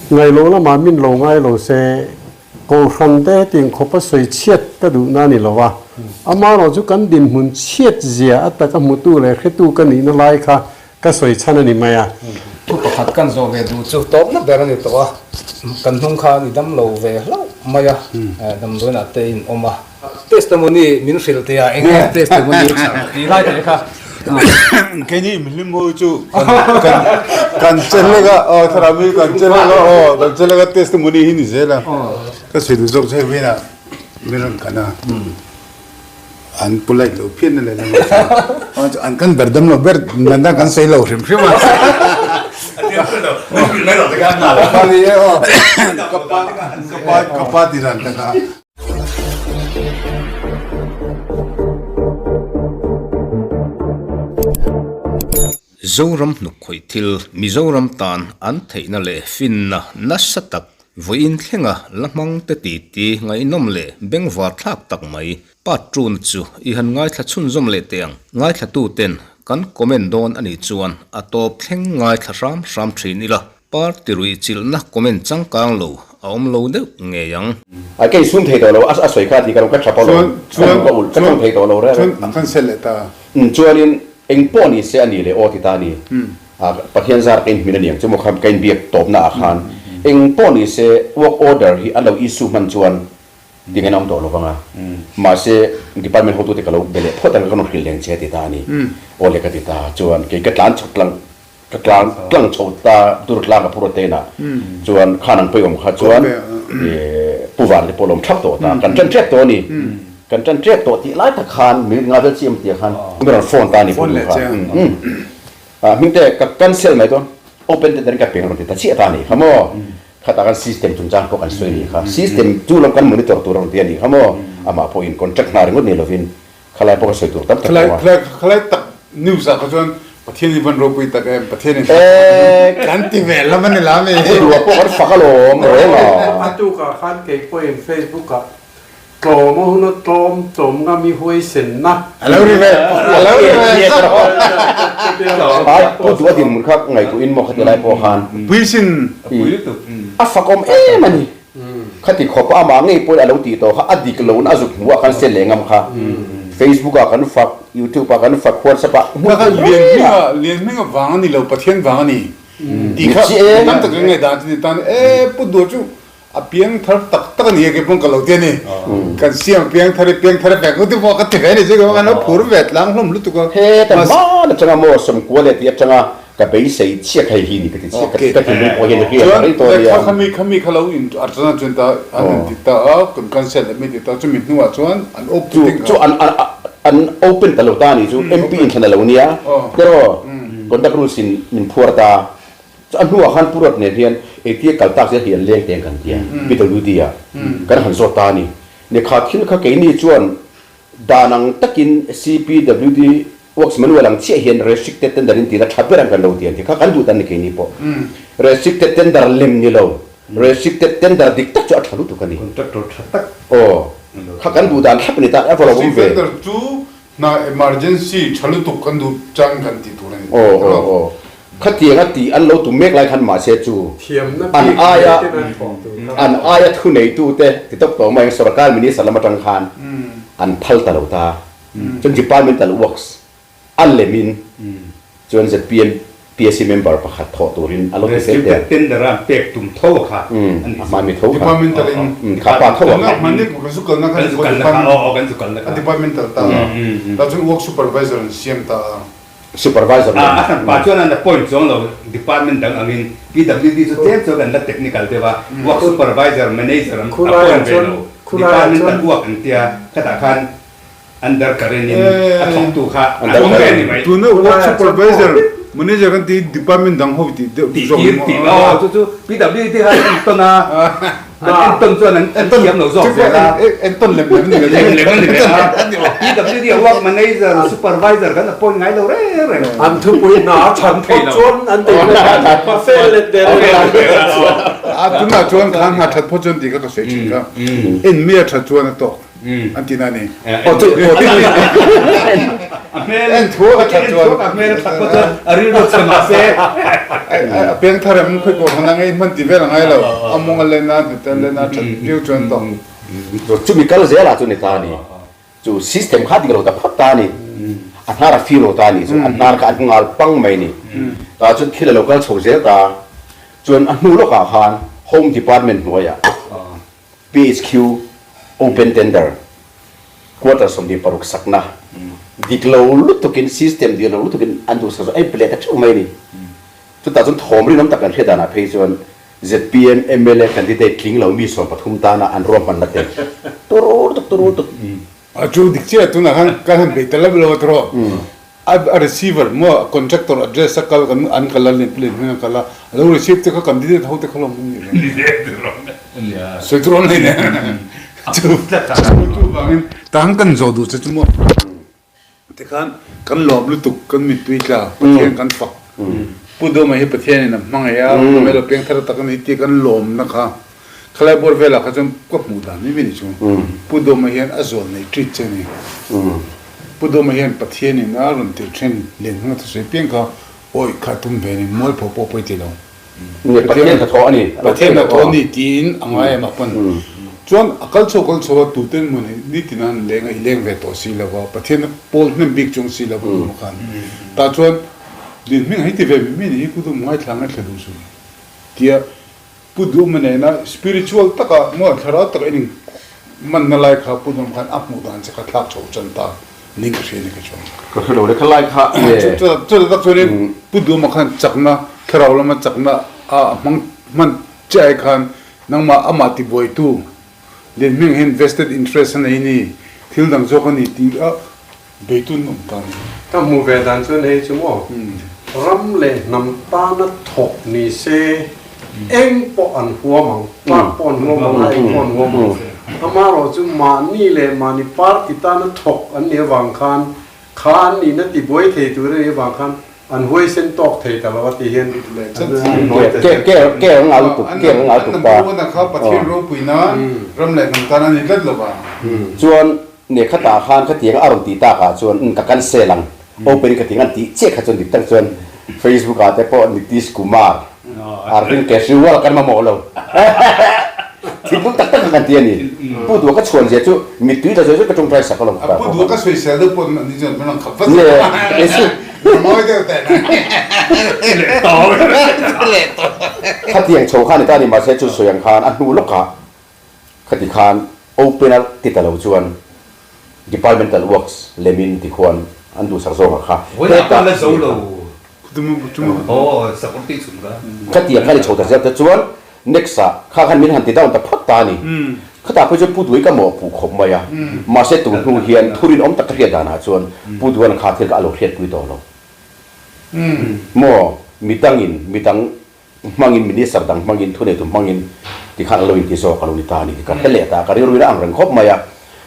Ngailo lamah min lo ngai lo se, Kohhran te hetiang khawpa sawi chhiat ka duhna a ni lo a, amaherawh chu kan dinhmun chhiat zia a taka hmutu leh hretu ka nihna lai kha ka sawi chhan a ni mai a. Thu pakhat kan zawh ve duh chu tawpna ber a ni tawh a, kan hnung khan i dam lo ve hlauh mai a, damdawiinah te in awm a. Testimony min hrilh teh a, eng nge testimony tih lai teh kha. Keini mihlim ho chu kan che hlek a, aw thlarau mi kan che hlek a, aw kan che hlek a testimony hi ni zel a. Ka sawi duh zawk chu hei vawiinah min rawn kan a, an polite lo phian a lehlam a chu an kan ber dam lo ber nana kan sawi lo hrim hrim a. Ka pa ti dan tak a. Zoram hnukkhawih thil Mizoram tan an theihna leh finna nasa tak vawiin thlenga la hmang te titi ngaihnawm leh bengvar thlak tak mai part tuna chu i han ngaithla chhunzawm leh teh ang. Ngaithlatuten kan comment dawn a nih chuan a tawp thleng ngaithla hram hram thin ila. Party ruihchilhna comment changkang lo a awm lo deuh ngei ang. A ke sum thei tawh lo a sawi kha ti ka lo ka tha pawh lo ka duh ka ulh ka tawng thei tawh lo reng Chuan a cancel leh ta. Umm chuanin eng pawh ni se a ni leh aw ti ta a ni. Pathian zar ka inhmin a niang chu maw kha ka inbiak tawpna ah khan eng pawh ni se work order hi an lo issue hman chuan ti ngaina awm tawh lo vang a. Mahse department hotute ka lo be leh phawt ang ka rawn hrilh leng che a ti ta a ni. Aw le ka ti ta chuan kei ka tlan chhawk tlang Ka tlang tlang chho ta dur tlang ka phur a tena chuan khan ang pawimawm kha chuan Pu Van te pawh lawm thap tawh ta kan tan trek tawh a ni kan tan trek tawh tih lai tak khan min nga vel chiam tih khan min rawn phone ta a ni Pu Duh kha hming te ka cancel mai dawn open tender in ka peng rawn ti ta chiah ta a ni kha maw khatah khan system chungchang pawh kan sawi a ni kha system chu lam kan monitor tur a rawn ti a ni kha maw amah pawhin contract hna ringawt ni lovin Khalai pawh ka sawi tur tam tak lo a. Khalai tak news ah kha chuan Pathian hi van ropui tak em, Pathian in kan ti ve lam a ni la mi. A duh pawh kan fak alawm reng a. A tukah khan kei pawhin Facebook ah tlawm a hun a tlawm tlawm ngam i huaisenna. A lo ri ve, a lo ri ve. Ai pu duh a dinhmun kha ngaihtuahin maw khati lai pawh khan. Puisin. A fakawm em a ni. Khati khawp a amah ngei pawhin a lo tih tawh kha a dik lohna a zuk hmuh ah khan sel leh ngam kha. Facebook ah kan fak, YouTube ah kan fak, WhatsApp ah hmun Kha lian hminga lian hminga vang a ni lo Pathian vang a ni tih kha tam tak ka ngaihdan chu ni tan e pu duh chu a piang thar tak tak a ni e keipawh ka lo ti a ni. Kan siam a piang thar i piang thar vek te pawh ka ti ve a ni chu keipawh kan lo phur ve tlang hlawm lutuk a. Heta hman atanga maw sawmkua leh tih atanga Ka beisei chiah kha hei hi ni ka ti chiah, ka thinlung pawh hian hriat a rei tawh ania. Chuan khami khami kha lo in archana chuan ta an in ti ta a, kan cancel leh mai ti ta, chumi hnuah chuan an open Chu chu an an open ta lo ta a nih chu, MP in thlan a lo nia, tiraw conduct rules in min phuar ta, chu a hnuah khan Pu Ruat nen hian engtia kal tak zel hi an leng teng kan tia, PWD ah kan han zawt ta a ni. Lehkha thil kha keini chuan Dan ang takin CPWD Works Manual ang chiah hian Restricted Tender in tihna tha ber ang kan lo ti ang ti kha kan duh dan ni keini pawh. Restricted Tender lem ni lo, Restricted Tender dik tak chu a tha lutuk a ni. Contractor tha tak. Aw, kha kan duh dan thlap a ni ta, a va lo awm ve. Restricted Tender chu hna emergency tha lutuk kan duh chang kan tih tur a ni. Aw, aw, aw. Khatiang a tih an lo tum mek lai khan mahse chu an aia an aia thuneitute ti tawp tawh mai ang sorkar minister lam atang khan an phal ta lo ta. Chuan departmental works a lemin chuan zpm PSC member pakhat thawh turin a lo ti fel te. Tender a an pek tum tho a kha a ni. A hmami tho kha. Departmental in kha pa tho a kha. Hmani kan zu kalna kha a departmental ta a. Ta chuan work supervisor an siam ta a. Supervisor nen. A hran pah chuan an appoint chuang lo department dang angin PWD chu tlem chuan kan la technical deuh a, work supervisor, manager an appoint ve lo, department an work an tia khatah khan under current in a thawktu kha an awm ve a ni mai. Tuna work supervisor, manager kan tih department dang ho tih deuh zawk ni maw? Aw chu chu PWD kha an entawn a. An entawn chuan an thiam lo zawk zel a. Entawn lem lem ni lo. Lem lem a ni ve a. PWD a work manager, supervisor kan appoint ngai lo reng reng. An thupui hna a that phawt chuan an ti ve a. Ka fel let der a. A tunah chuan kha hna that phawt chuan tih kha ka sawi thin kha. En mi a that chuan a tawk. an ti na ni. Aw chu aw chu A hmel En thu a that chuan. A hmel a that pawh chuan a rilru chhe mahse. A piang thar em khawi pawh khan a ngei hman ti vel a ngai lo. A mawng a len a, hnute a len a, that viau chuan tawh. Chumi kal zel ah chu ni ta a ni. Chu system kha dik lo ta phawt ta a ni. A hnar a fir lo ta a ni chu. A hnar kha a hnungal pang mai a ni. Tah chuan thil a lo kal chho zel ta. Chuan a hnu lawkah khan Home Department hnuaiah PHQ Open Tender quarter 26 sakna dik lo lutukin system dik lo lutukin an duhsak chu a inpe leh ta theuh mai a ni. Chutah chuan thawm rinawm tak kan hriat danah phei chuan zpm mla candidate tling lo mi 13 tana an ruahmanna te tur tuk tur tuk. A chu dik chiah tunah khan kan han bei ta lo lo a tawh. A receiver maw contractor address a kal kan an kal a leh hming a kal a, a lo receive te kha candidate ho te kha lawm an nih reng. Sawi tur awm hlei nen. Chu chu vangin tang kan zawh duh che chu maw tikhan kan lawm lutuk kan mittui tla Pathian kan fak Pu Dawma hi Pathianin a hmangaih a Melo Piangthar tak a ni tih kan lawmna kha Khalai bawr velah kha chuan ka hmuh dan mai mai ni chu. Pu Dawma hian a zawl nei treat che a ni. Pu Dawma hian Pathianin a rawn tirh then len hmang a thusawi piang kha awih kha tum ve a ni, mualpho pawh pawi ti lo. Pathian hnathawh a ni. Pathian hnathawh a ni tiin a ngai em a pawn. Chuan a kal chho kal chho a tuten maw ni nitin a han leng a i leng ve tawh si lo va, Pathian a pawl hnem bik chuang si lo va Pu Dawma khan. Tah chuan dinhming hei ti ve mai mai ni hi Pu Dawma ngaithla ngaithla duh suh tia Pu Duhma nena spiritual taka maw thlarau taka in in manna lai kha Pu Duhma khan a hmuh dan che kha thlak chho chan ta ning ka hria ni ka chuan. Ka hre lo le kha lai kha nge. Chuta tak chuanin Pu Duhma khan chakna thlarau lama chakna a hmang hman chiah ai khan nangmah amah tibuaitu Lianhming hian vested interest a nei ni, thil dang zawk a ni tih a Beitun awm ta ni. Ka hmuh ve dan chuan hei chu maw ram leh hnam tana thawk ni se eng pawh an huam ang, park pawh an huam ang a, eng pawh an huam ang. Amaherawh chu mahni leh mahni party tana thawk an nih avang khan kha an nihna tibuai thei tur a nih avang khan an huaisen tawk thei ta lo a tih hian an nawi ta zel. Ke ang ngal lutuk, ke ang ngal tuk ta. An number one kha Pathian ropui nan ram leh hnam tan a ni tlat lo va. Chuan Ne khatah khan khatiang a rawn tih takah chuan umm ka cancel ang, open in khatiang an tih chiah kha chuan dik tak chuan Facebook ah te pawh Nitish Kumar, Arvind Kejriwal kan mamawh lo thinlung tak tak kha kan ti a ni. Pu Dua ka chhuan zia chu mittui tla zawih zawih ka tawngtai sak alawm Pu Dua ka sawisel deuh pawh ni chuan kan rawn khap vat a mawi deuh teh na. Khatiang chho kha ni ta ni mahse chu sawi ang khan a hnu lawkah Khati khan open a ti ta lo chuan departmental works lemin ti khuan an duhsak zawk a kha. Vawiinah pawh la zo lo. Aw, sakawr tih chhun kha. Khatiang khan i chho ta zel te chuan next ah kha khan min han ti down ta phawt ta a ni. Khatah phei chuan Pu Duai ka mawhpuh khawp mai a. Mahse tun hnu hian thurin awm tak ka hriat danah chuan Pu Duan kha thil kha a lo hriatpui tawh lo. Maw midangin midang Hmangin Minister dang hmangin thuneitu hmangin tikhan a lo inti zawk a lo ni ta a ni tih ka hre leh ta a, ka rilruin a ang reng khawp mai a.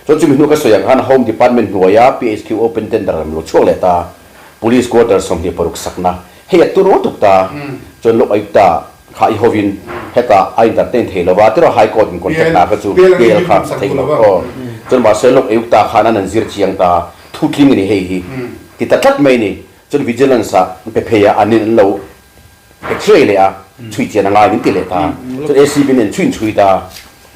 Chuan chumi hnu ka sawi ang khan Home Department hnuaia PHQ Open Tender lam lo chhuak leh ta, Police Quarter 26 sakna hei a tur tuk ta, chuan Lok Ayukta kha i hovin hetah a entertain thei lo va, tiraw High Court in contract hna kha chu bail kha thei lo aw. Chuan mahse Lok Ayukta khan an an zir chiang ta, thu tling a ni hei hi ti ta tlat mai a ni. Chuan Vigilance ah pe phei a, an in an lo X-ray leh a, chhui chian a ngai min ti leh ta. Chuan ACB nen chhuin chhui ta.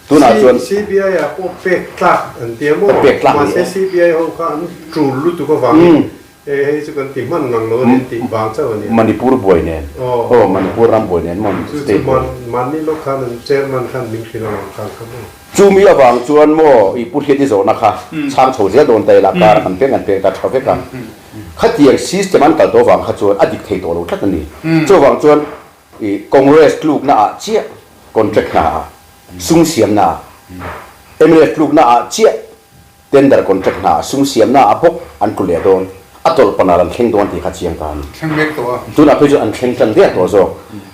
Tunah chuan. CBI ah pawh pek tlak an ti a maw? Pek tlak ni e. Mahse CBI ho kha an tul lutuk avangin e hei chu kan ti hman ngang lo a ni an tih vang chauh a ni. Manipur buai nen. Aw Manipur ram buai nen maw state buai. Chu chu mahni lawk khan an chairman khan min hrilh avang khan kha maw? Chumi avang chuan maw i Pu Hriat i zawhna kha chhang chho zel dawn ta ila kar kan peng kan peng ta tha vek a. Khatiang system an kal tawh vang kha chuan a dik thei tawh lo tlat a ni. Chuvang chuan i Congress tlukna ah chiah contract hna ah, sum siamna ah, mnf tlukna ah chiah tender contract hna ah, sum siamna ah bawk an tlu leh dawn, a tawlh panal an thleng dawn tih kha chiang ta a ni. Tunah phei chuan an thleng tan der tawh zawk.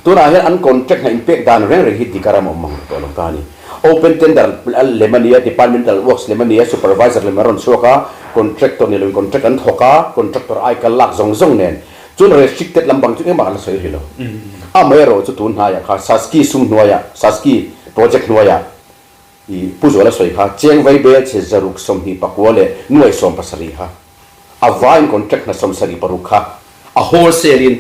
Tunah hian an contract hna inpek dan reng reng hi dik a ram awm mang tawh lo ta a ni. Open tender lem a nia, departmental works lem a nia, supervisor lem a rawn chhuak a, contractor ni loin contract an thawk a, contractor ai kal lak zawng zawng nen. Chuan restricted lam bang chu engmah an la sawi hrih lo. Amaherawh chu tun hnaiah kha Saski sum hnuaiah, Saski project hnuaiah. I Pu Zuala sawi kha cheng vai bel chhe 124 leh 70 kha a vaiin contract hna 76 kha a wholesale in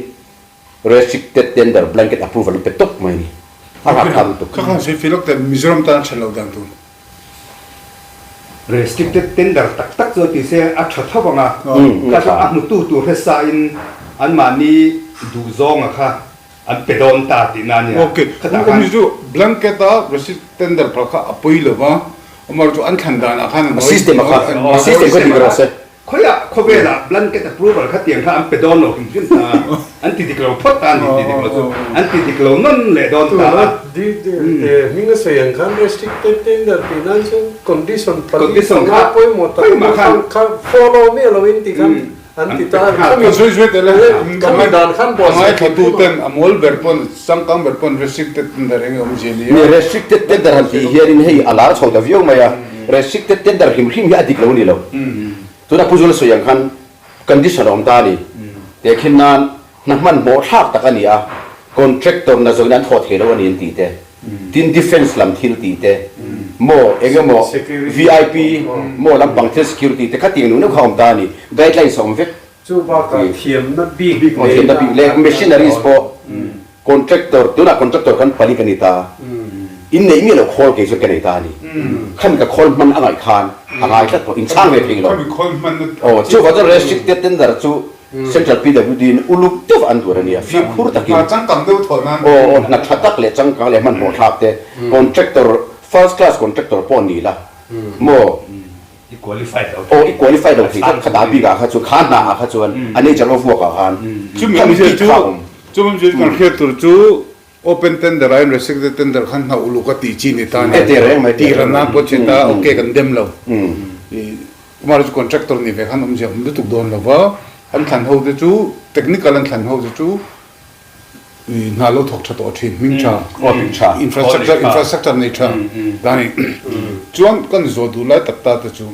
restricted tender blanket approval an pe tawp mai a ni. A rapthlak lutuk. Kha khan sawi feh lawk teh Mizoram tan a that loh dan tur. Restricted tender tak tak chu ti se a tha tho ang a, kha chu a hmutu tur hre sa in anmahni duhzawnga kha An pe dawn ta tihna a nia. Ok, Khatah khan. Awmzia chu blanket a receipt tender phal kha a pawi lo va, amaherawhchu chu an thlan danah khan a A system a kha, a system kha dik rawh se. Khawiah khawvelah blanket approval kha tiang kha an pe dawn lo hrim hrim ta a, an ti dik lo phawt ta a ni ti dik lo chu, an ti dik lo nawn leh dawn ta a. Tuna hming a sawi ang khan restricted tender tih nan chuan condition pali Condition panga kha pawimawh tak pawimawh khan kha follow miah loin ti khan An ti ta, Khami zui zui tel a, khami dan khan a ngaithla ten a mawl ber pawn changkang ber pawn restricted tender eng nge awmzia nia. Ni, restricted tender han tih hianin hei a lar chho ta viau mai a, restricted tender hrim hrim hi a dik lo ni lo. Tuna Pu Zula sawi ang khan condition a awm ta a ni. Tehkhin nan hna hmanhmawh thlak tak a ni a, contractor na zawin an thawh thei lo a ni an tih te. Tin defence lam thil tih te maw eng emaw vip maw lampang thil security te kha tiang nuh neuh kha awm ta a ni, guidelines a awm vek. Chu bakah thiamna bik leh thiamna bik leh machineries pawh contractor tunah contractor kan pali ka ni ta in neih miah loh khawl kei chuan ka nei ta a ni, khami ka khawl hman a ngaih khan a ngai tlat tawh inchhang ve thei lo. Aw chuvang chuan restricted tender chu Central PWD in uluk deuh an duan a nia, fimkhur takin. Hna changkang deuh thawh nan. Aw aw, hna tha tak leh changkang leh hmanhmawh thlak te, contractor, first class contractor pawh ni la maw? I qualified lo thei. Aw, i qualified lo thei tlat, kha bik ah kha chuan, kha hna ah kha chuan, a nature of work ah khan, Chumi khami awmzia bik chu, kha a awm. chumi awmzia chu kan hriat tur chu open tender aiin restricted tender khan hna uluk a tih chi ni ta nia. E tih reng mai, Tih ran nan pawh che ta, ok kan dem lo. I Kumar chu contractor ni ve khan awmzia awm lutuk dawn lo va, an thlan ho te chu technical an thlan ho te chu hna lo thawk tha tawh thin, hming tha, infrastructure infrastructure nei tha ta ni. Chuan kan zawh duh lai tak ta te chu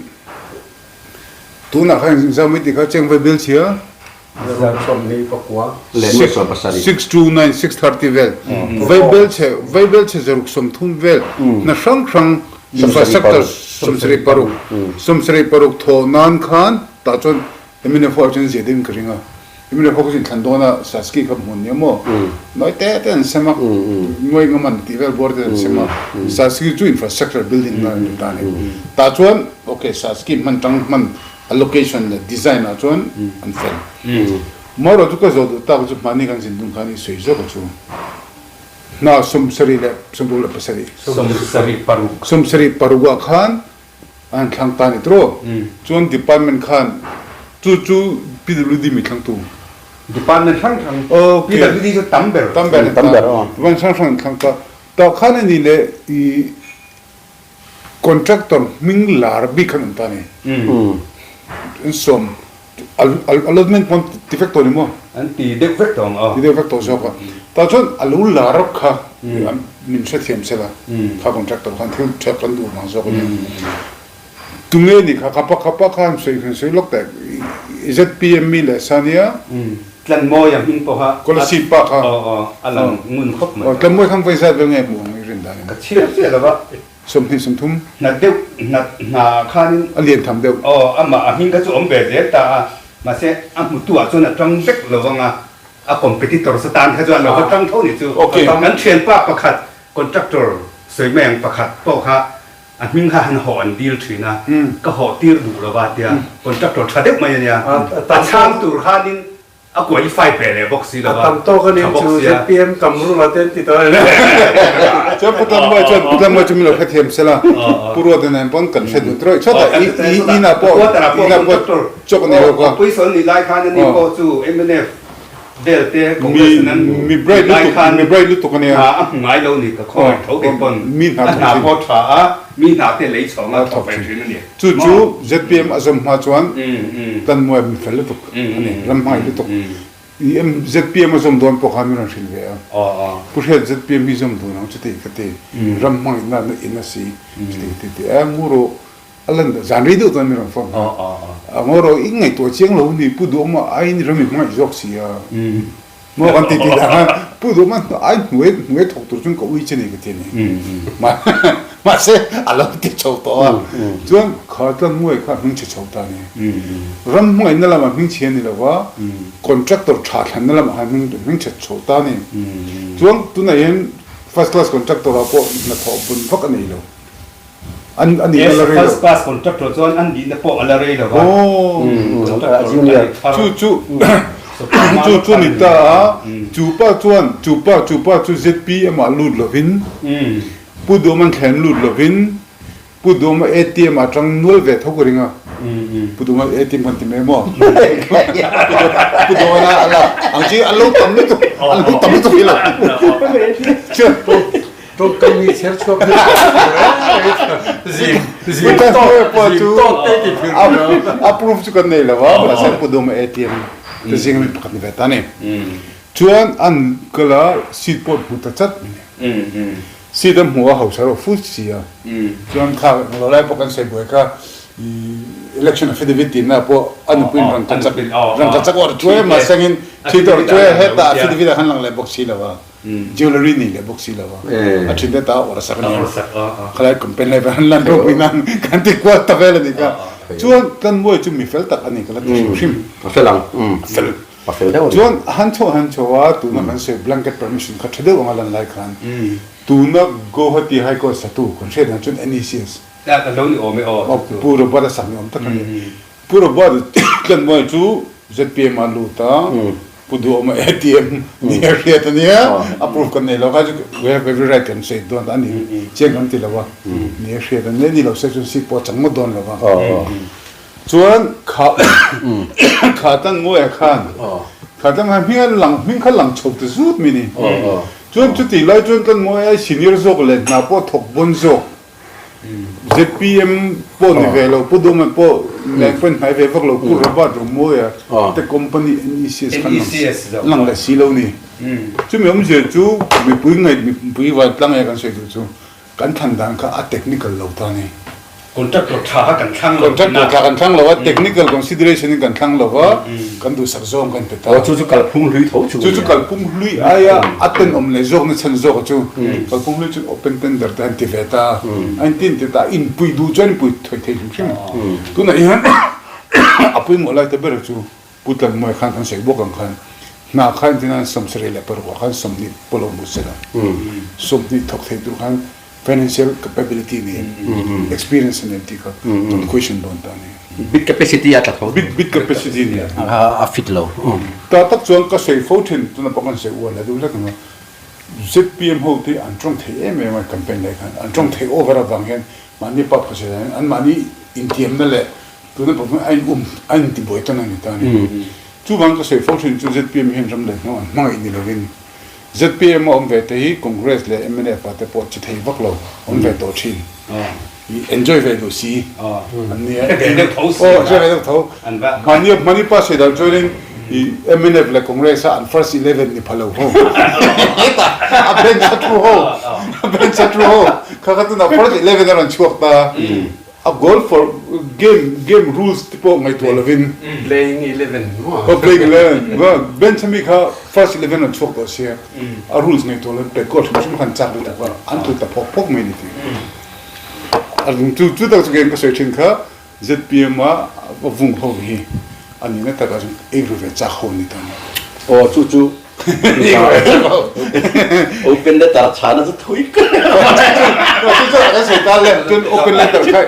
tunah khan Zamui tih kha Chengvai bial chhia 629 630 vel Vaibel chhe Vaibel chhe 130 vel hna hrang hrang infrastructure 76 76 thawh nan khan tah chuan mnf ho ah chuan zia deuhin ka ring a mnf ho kha thlan dawn a Saski kha hmun nia maw nawi te te an sem a ngawi ngam an tih vel bawr te an sem a Saski chu infrastructure building nan an ta a ni tah chuan ok Saski hman tang hman Allocation leh design ah chuan an fel. Marawh chu ka zawh duh tak chu hmani kan zin dun khan i sawi zawk a chu. Hna 77. 76. 76 ah khan an thlang ta ni tawh. Chuan department khan chu chu PWD mi thlangtu. Department hrang hrang. PWD chu tam ber. Tam ber. Department hrang hrang an thlang ta. Tah khan a ni leh i Contractor hming lar bik khan an ta ni. An sawm allotment pawh an ti vek tawh ni maw? An ti deuh vek tawh ang aw. Ti deuh vek tawh zawk a. Tah chuan a lo lar rawk kha min hrethiam se la, kha contractor khan thil tha kan duh vang zawk a nia. Tunge ni kha kha pa kha pa khan sawi khan sawi lawk teh ZPM mi leh sa nia. Tlanmawi a hming pawh kha. Kolasib pa kha. Aw aw a lang ngun khawp mai. Aw Tlanmawi khan vawi zat vel nge hmuh ang i rin dan in. Ka chhiar chiah lo va. 20 30. Hna deuh hna hna khanin. A lian tham deuh. Aw amah a hming kha chu awm ve zel ta a mahse a hmutu ah chuan a tang vek lo vang a a competitor sa tan kha chuan lo va tang tho ni chu. Kan thianpa pakhat contractor sawi mai ang pakhat pawh kha A hming kha han hawh an dil thin a, ka hawh tir duh lo va tia contractor tha deuh mai a nia, a chhang tur khanin a qualify ve leh bawk si lo va, A tam tawk a nih tha bawk chu sia. ZPM kam rula te an ti tawh a ni. Chuan Pu Tlanmawi chuan Pu Tlanmawi chu min lo hrethiam sela, Pu Ruata nen pawn kan hre duh trawih chawt a, i inah pawh inah pawh chawk a nei lo kha. Puisawn ni lai khan ani pawh chu mnf Vel te Congress in an Mi bright lai lutuk khan mi bright lutuk a nia. hna a hmu ngai lo ni ka khawngaih tho kei pawn Mi hna a thawk hna thin. pawh tha a mi hna te lei chhawng a A thawk thawk ve thin. thin a ni Chu maw. chu ZPM a zawm hma chuan tan muai mi fel lutuk a ni ram hmangaih lutuk. I em ZPM a zawm dawn pawh khan min rawn hrilh ve a. Pu Hriat ZPM hi zawm dun ang chuti ka ti ram hmangaih na in a si chuti ka ti ti a ngu rawh A lan dah zan rei deuh chuan min rawn phone a. A ngaw rawh i ngaihtuah chiang lo ni Pu Duhawma aiin ram i hmangaih zawk si a. Maw kan ti ti dah khan Pu Duhma ai hnuai hnuai thawk tur chuan ka ui che ni ka ti a ni. Mahse a lo ti chho tawh a. Chuan kha tlang nguai kha a hming chhe chho ta a ni. Ram hmangaihna lamah hming chhe a ni lo va, contractor tha thlanna lamah khan hming chhe chho ta a ni. Chuan tunah hian first class contractor ah pawh hnathawh bun vak a nei lo. An a nihna la rei lo. First class contractor chuan an nihna pawh a la rei lo va. Chu chu chu chu ni ta a, chu pa chuan chu pa chu pa chu ZPM ah lut lovin Pu Duhawm an thlen lut lovin Pu Duhawm a ATM ah tang nual ve tho ka ring a. Pu Duhawm a ATM kan ti mai maw? Pu Duhawm a la ang chi an lo tam lutuk an lo tam lutuk hi lo. Chuan Tawngkam hi chher chhuak hmel zing zing tawk zing tawk te ti phir a proof chu kan nei lo a mahse Pu Duma ATM te zing ami pakhat ni ve ta ni chuan an kal a seat pawh hmu ta chat mai ni seat an hmu a hausa rawh full si a chuan kha lo lai pawh kan sawi buai kha election affidavit tih na pawh a nupui in rangkachak rangkachak awrh chuai mahse angin thi tawrh chuai hetah affidavit ah khan lang leh bawk si lo a. Jewellery nei leh bawk si lo a, a thin te ta a awrh sak a ni a, khalai campaign lai han lan ropui nan kan ti kual ta vel a ni kha. Chuan Tlanmuai chu mi fel tak a ni ka la ti hrim hrim. A fel ang. A fel. A fel deuh a ni. Chuan a han chho han chho a, tuna kan sawi blanket permission kha tha deuh anga lan lai khan tuna Guwahati High Court satu kan hriat dan chuan NECS. A lo ni awm e aw. Pu Robert a sak ni awm tak a ni. Pu Robert Tlanmuai chu zpm a lut a, Pu Duhawma ATM ni a hriat a nia, a proof kan nei lo kha chu we have every right kan sawi dawn a ni, chiang kan ti lo a, ni a hriat a nia, ni lo se chuan seat pawh a chang ngawt dawn lo a. Chuan kha kha Tlanmuaia khan kha Tlanmuaia hming a lang hming kha lang chho ta zut mai ni. Chuan chutih lai chuan Tlanmuaia senior zawk leh hna pawh thawk bawn zawk Zpm pawh ni ve lo, Pu Duhman pawh nen pawh inhnai ve vak lo, Pu Robert Romawia te company NECS khan lang leh si lo ni. Chumi awmzia chu mipui ngaih mipui vantlang e kan sawi duh chu kan thlan dan kha a technical lo ta ni. Contractor tha kha kan thlang lo. Contractor tha kan thlang lo a, technical consideration in kan thlang lo a, kan duhsak zawng kan pe ta. Aw chu chu kalphung hlui tho chu. Chu chu kalphung hlui aia a tenawm leh zawkna chhan zawk chu kalphung hlui chu open tender te an ti ve ta, a inti inti ta, inpui duh chuan inpui thawih thei hrim hrim. Tunah hian a pawimawh lai te ber chu Pu Tlanmuai khan kan sawi bawk ang khan hna kha inti nan 71 ah khan 20 pawh lo hmu se la, 20 thawk thei tur khan Financial capability nen, experience nen tih kha kan question dawn ta a ni. Bid capacity a tla tho. Bid bid capacity nia. A fit lo. Ta tak chuan ka sawi fo thin, tuna pawh kan sawi uar la deuh hlek ang a. Zpm ho te an tawng thei em em a campaign lai khan, an tawng thei over avang hian mahni pa phusa hian an mahni intiamna leh tuna pawh hian a in um a intibuai tan a ni ta a ni. Chuvang ka sawi fo thin chu zpm hian ram leh hnawh an hmangaih ni lovin Zpm a awm ve te hi Congress leh mnf ah te pawh che thei vak lo awm ve tawh thin. I enjoy ve duh si an nia. Ve deuh tho si. Aw enjoy ve deuh tho. Mahni mahni pa sawi dan chuanin i mnf leh Congress a an first eleven ni pha lo ho. A bench a thu ho. A bench a thu ho. Kha kha tunah first eleven a rawn chhuak ta. A goal for game game rules te pawh ngaihtuah lovin. Playing 11 maw? Aw playing 11. Bench ami kha first 11 an chhuak tawh sia. A rules ngaihtuah lovin pet goal hrim hrim khan chak lutuk a, an tlu ta phawk phawk mai ni ti. A chu chu tak chu keiin ka sawi thin kha zpm a a vung ho hi a nihna takah chuan ei ru ve chak ho ni ta ni. Aw chu chu Open letter chhana chu thui ka Chu chu kan sawi ta le chuan open letter kha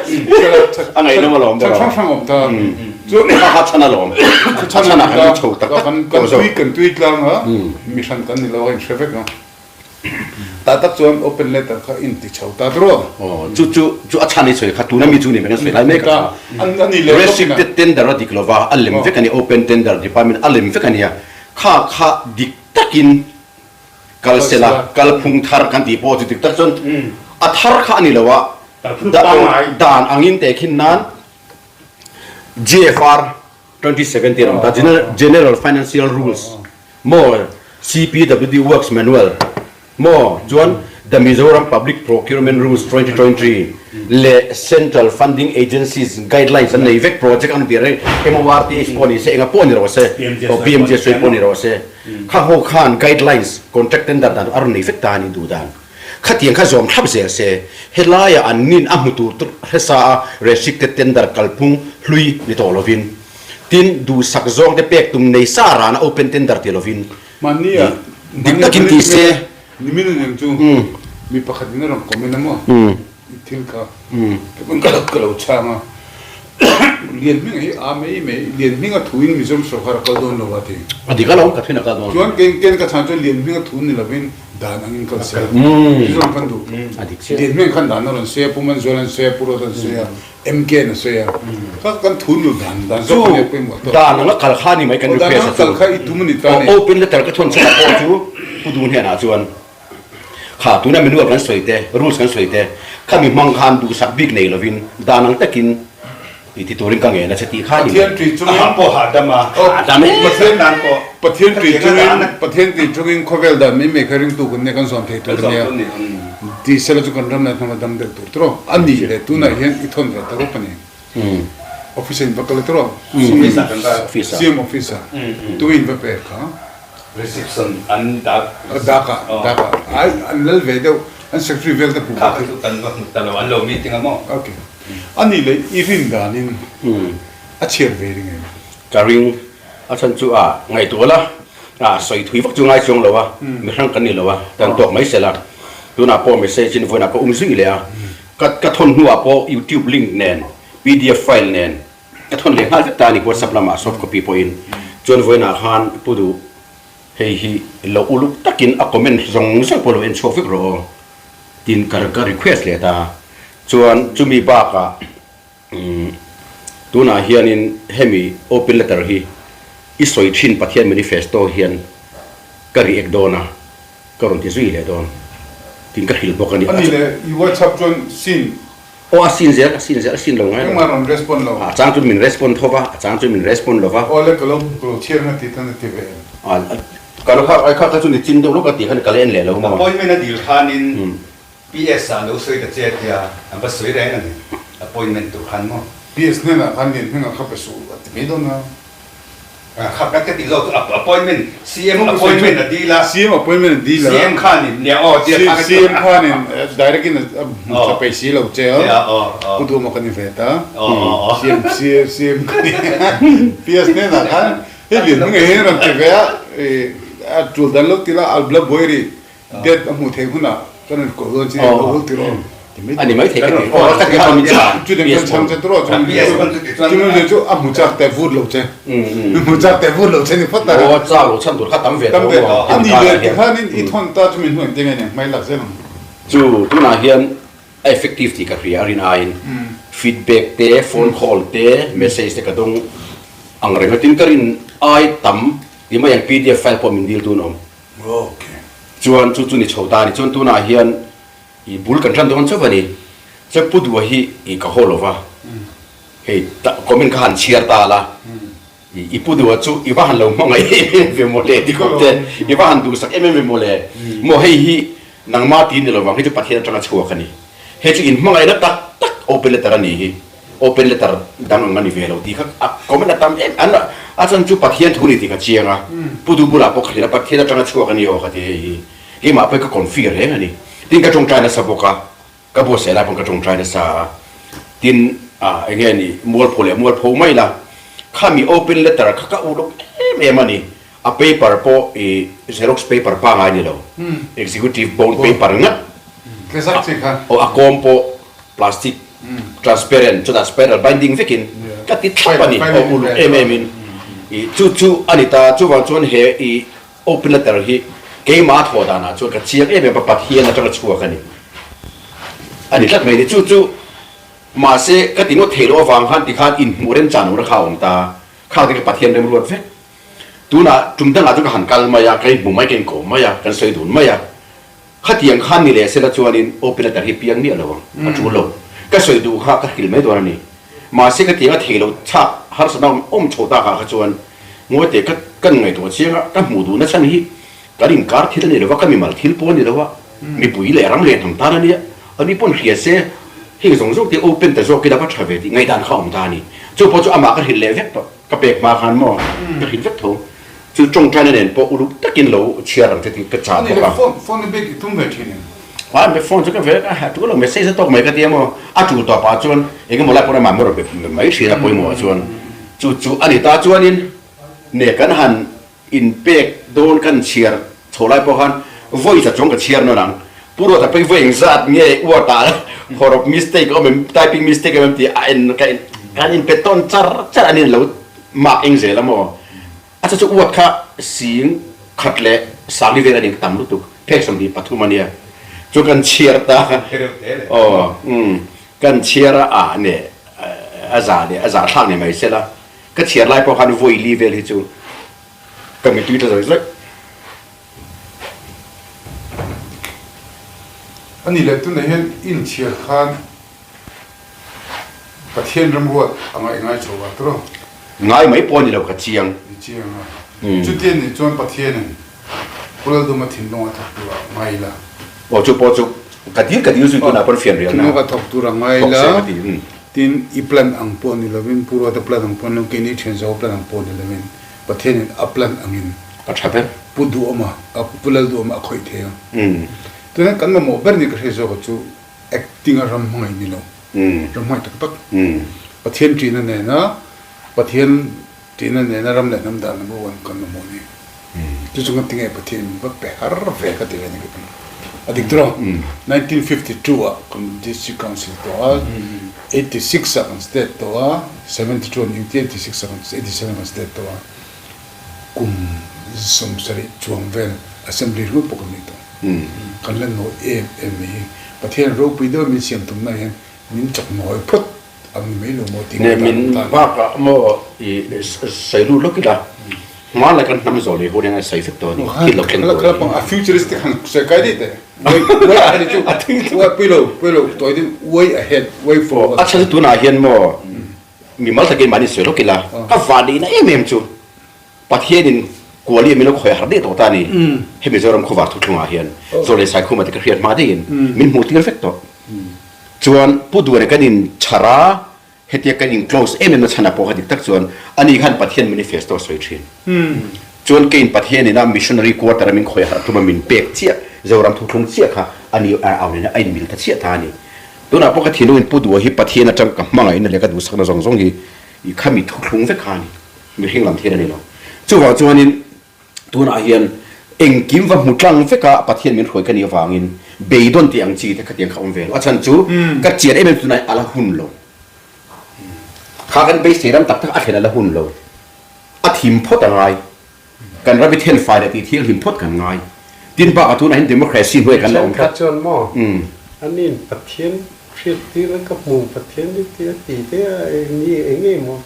a ngaihnawm alawm deuh hrang hrang awm ta chu kha kha chhan alawm chhan ah kan chho tak tak kan tui kan tui tlang a mi hran kan ni lo a in hre vek a ta tak chuan open letter kha in ti chho ta tiraw chu chu chu a chhan i sawi kha tuna mi chu ni mai kan sawi lai mek a restricted tender a dik lova a lem vek a ni open tender department a lem vek a nia Kha kha dik takin kal se la, kalphung thar kan tih pawh chu dik tak chuan a thar kha a ni lo a, dan angin tehkhin nan GFR 2017 a awm ta, General Financial Rules maw, CPWD Works Manual maw chuan The Mizoram Public Procurement Rules 2023 leh Central Funding Agencies Guidelines an nei vek project ang tih reng MORTH pawh ni se enga pawh ni rawh se aw PMGSY pawh ni rawh se kha ho khan guidelines contract tender dan a rawn nei vek ta a ni duh dan khatiang kha zawm thlap zel se helaia an nin a hmu tur hresa a restricted tender kalphung hlui ni tawh lovin tin duhsak zawng te pek tum nei sa rana open tender ti lovin dik takin ti se. Nimin a ning chu mi pakhat in a rawn comment a maw i thil kha kei pawn ka ka lo chhang a Lianhminga hi a mai mai Lianhminga thu in Mizoram sorkar a kal dawn lo a ti. A dik alawm ka thuin a kal dawn. Chuan kei kei ka chhan chuan Lianhminga thu ni lovin dan angin kal se Mizoram khan duh. A dik chiah. Lianhminga khan dan a rawn sawi a Pu Manzuala an sawi a Pu Ruata an sawi a MK an a sawi a kha kan thu nu dan dan zawk a nia pawimawh tawh. Dan anga kal kha ni mai kan request a chu. Dan anga kal kha i tum a ni ta ni. Open letter ka thawn chhuah pawh chu Pu Dun hnenah chuan kha tuna manual kan sawi te, rules kan sawi te kha mi hmang khan duhsak bik nei lovin dan ang takin i ti turin ka ngen a che tih kha ni mai. Pathian tui chungin A pawh hahdam a. Hahdam e. Pathian dan pawh Pathian tui chungin Pathian tui chungin khawvel dan mai mai kha ringtu kan nia kan zawn thei tur a nia. Tih sela chu kan ram leh hnam a dam deuh tur tawh a ni le tunah hian i thawn ve ta rawp a ni. Office ah in va kal tawh CM office ah tunge in va pek kha? Reception an dak dak ah dak ah ai an lal ve deuh an secretary vel te hmuh kha chu kan va hmu ta lo an lo meeting a maw? Ok a nih leh i rin danin a chhiar ve ring em? Ka ring A chhan chu a ngaihtuah la, a sawi thui vak chu ngai chuang lo a, mihrang kan ni lo a, kan tawk mai sela. Tunah pawh message in vawiinah ka um zui leh a, ka ka thawn hnuah pawh youtube link nen, pdf file nen ka thawn leh nghal vek ta a ni whatsapp lamah soft copy pawhin. Chuan vawiinah khan Pu Duh hei hi lo uluk takin a comment zawng zawng pawh lo en chhuak vek rawh aw tiin ka ka request leh ta. Chuan chumi bakah Tunah hianin hemi open letter hi i sawi thin Pathian manifesto hian ka react dawn a, ka rawn ti zui leh dawn tiin ka hrilh bawk a ni. A ni le, i WhatsApp chuan seen. Aw a seen zel, a seen zel, a seen lo ngai lo. Engmah rawn respond lo. A chang chu min respond tho va, a chang chu min respond lo va. Aw le, ka lo ka lo chhiar nga ti tan a ti ve em? A, ka lo kha, ai kha kha chu ni chin deuh lawk a tih khan ka la en leh lo maw. Appointment a dil khanin PS ah lo sawi ta che tia an va sawi reng a ni, appointment tur khan maw? PS hnenah khan lian hming a kha pe suh a ti mai dawn a. Kha kan ka tih zawk chu appointment, CM appointment a dil a. CM appointment a dil a. CM khanin nia aw tia kha ka ti. CM khanin direct in a hmu tha peih si lo che a, Pu Duhma ka ni ve ta. CM CM ka ni. PS hnenah khan hei lian hming ah hian rawn ti ve a, a tul dan lo ti la, a la buai rih. Date a hmuh theih hunah kan rawn koh dawn chin lo hul tiraw ti mai A ni mai thei ka ti. Aw ka ti kha min chhan. Chu dang kan chhang che tiraw chuan chumi chu chu a hmu chak teh vut lo che. Hmu chak teh vut lo che ni phawt ta. Aw chak lo chhan tur kha tam ve tho maw. A ni leh tikhanin i thawn ta chu min hnu engtin nge ni hmai lak zel ang. Chu tunah hian a effective tih ka hria a rin aiin feedback te, phone call te, message te ka dawng ang reng a tin ka rin ai tam ti mai ang pdf file pawh min dil tun awm. Chuan chu chu ni chho ta a ni. Chuan tunah hian i bul kan tan dawn chauh a ni. Chuan Pu Dua hi i ka haw lova, hei comment kha han chhiar ta la, i Pu Dua chu i va han lo hmangaih em em ve maw le ti khawp te, i va han duhsak em em ve maw le. Maw hei hi nangmah ti ni lovang, hei chu Pathian atanga chhuak a ni. Hei chu inhmangaihna tak tak open letter a ni hi. Open letter dang ang a ni ve lo tih kha a comment a tam em an a chan chu Pathian thu ni tih ka chiang a, Pu Du bulah pawh ka hrilh a, Pathian atanga chhuak a ni aw ka ti hei hi keimah pawhin ka confi reng a ni. Tin ka tawngtai nasa bawk a, ka buatsaih lai pawn ka tawngtai nasa a, tin ah eng nge ni mualpho leh mualpho mai la, khami open letter kha ka uluk em em a ni, a paper pawh i xerox paper pangai ni lo, executive bond paper ngat aw a kawm pawh plastic transparent chutah spiral binding vekin ka ti thlap a ni aw uluk em em in i chu chu a ni ta chuvang chuan he i open letter hi keimah a thawh danah chuan ka chiang em em a Pathian atanga chhuak a ni a ni tlat mai ni chu chu mahse ka ti ngawt theih loh avang khan tikhan inhmuh remchan lohna kha a awm ta khang te kha Pathian remruat vek tunah tum dangah chuan ka han kal mai a ka inhmu mai ka inkawm mai a kan sawi dun mai a. Khatiang khan ni leh sela chuanin open letter hi piang miah lo ang, a tul lo. Ka sawi duh kha ka hrilh mai dawn a ni. Mahse ka tiang a thei lo chhak harsatna awm awm chho takah kha chuan ngawi teh ka kan ngaihtuah chiang a, ka hmuh duhna chhan hi kan inkar thil a ni lo va, ka mimal thil pawh a ni lo a. Mipui leh ram leh hnam tan a nia, ani pawn hria se heng zawng zawng te open ta zawk ila va tha ve tih ngaihdan kha a awm ta a ni. Chu pawh chu amah ka hrilh leh vek tawh, ka pek hma khan maw ka hrilh vek tho. Chu tawngtaina nen pawh uluk takin lo chhiar ang che tih ka chah bawk a. Phone i bek i tum ve thin em? A me phone chu ka ve a, a tul lo message a tawk mai ka ti a maw, a tul tawh pah chuan engemaw lai pawn amah maw rawn be mai thin a pawimawh ah chuan chu chu a ni ta chuanin ne kan han inpek dawn kan chhiar chho lai pawh khan vawi tla chuang ka chhiar nawn ang, Pu Ruata pawh hi vawi engzat nge word ah hawrawp mistake a awm em typing mistake a awm em tih a en ka en kan inpe tawn char char a ni lo mark eng zel a maw. A chu chu uat kha sing khat leh sangli vel a ning tam lutuk, phek 23 a nia. Chu kan chhiar ta aw umm kan chhiar a ah neh a za leh a za thlak ni mai sela ka chhiar lai pawh khan vawi li vel hi chu ka mitui ta zawih zawih. A nih leh tunah hian inchhiar khan Pathian ramruat a ngaih ngai chho a tawh. Ngai mai pawh a ni lo ka chiang. Ni chiang a. Chutiang nih chuan Pathianin Pu Lalduma thinlung a thawk tur a ngai la. Aw chu pawh chu ka dil ka dil zui tunah pawn fian rial na. Thinlung a thawk tur a ngai la. Tin i plan ang pawh ni lovin Pu Ruata plan ang pawh ni lovin keini thian zo plan ang pawh ni lovin Pathianin a plan angin a tha ber. Pu Duhawma Pu Lalduhawma a khawih thei ang. Tunah kan mamawh ber ni ka hre zawk a chu Acting a ram hmangaih ni lo, ram hmangaih tak tak, Pathian ṭihna nena Pathian ṭihna nena ram leh hnam dan number one kan mamawh ni. Chu chu ngatinge Pathian min va pe har ve ka ti ve ni ka ti. A dik tawh lo, 1952 ah kan District Council tawh a, 86 ah kan State tawh a, 72 ah 86 ah kan 87 ah kan State tawh a, kum 70 chuang vel Assembly ringawt pawh kan nei tawh. Kan la nawi em em mai hi. Pathian ropui deuh min siam tumna hian min chawk nawi phawt ang ni mai lo maw tih Ne min bakah maw i sawi lut lawk ila hmanlai kan hnam zawh leh hun hian a sawi vek tawh a ni thil lo thleng tawh a ni. A futuristic han sawi kai daih teh. Way ahead chu way pui lo pui lo tawi deuh way ahead way forward. A chhan chu tunah hian maw mimal takin mahni sawi lawk ila ka vanneihna em em chu Pathianin Kuali a min lo khawi har daih tawh ta a ni. He Mizoram khawvar thuthlungah hian Zaw leh Saikhuma te ka hriat hma daihin min hmuh tir vek tawh. Chuan Pu Duane kan in chhar a, hetia kan in close em em na chhanah pawh kha dik tak chuan ani khan Pathian manifesto a sawi thin. Chuan keiin Pathianin a missionary quarter a min khawi harh tum a min pek chiah Zoram thuthlung chiah kha ani a au nena a in mil ta chiah ta a ni. Tunah pawh ka thinlungin Pu Dua hi Pathian atang ka hmangaihna leh ka duhsakna zawng zawng hi khami thuthlung vek kha a ni. Mihring lam thil a ni lo. Chuvang chuanin tunah hian engkim va hmu tlang veka Pathian min hruai ka nih avangin beidawn tih ang chi te khatiang kha awm ve lo. A chhan chu ka chian em em tunah a la hun lo. Kha kan beisei ram tak tak a thlen a la hun lo. A thim phawt a ngai. Kan ram i thenfai leh tih thianghlim phawt kan ngai. Tin bakah tunah hian democracy hnuai kan la awm tlat. Thenkhat chuan maw aniin Pathian hriattir na ka hmu Pathian hi tih a ti te a eng nge maw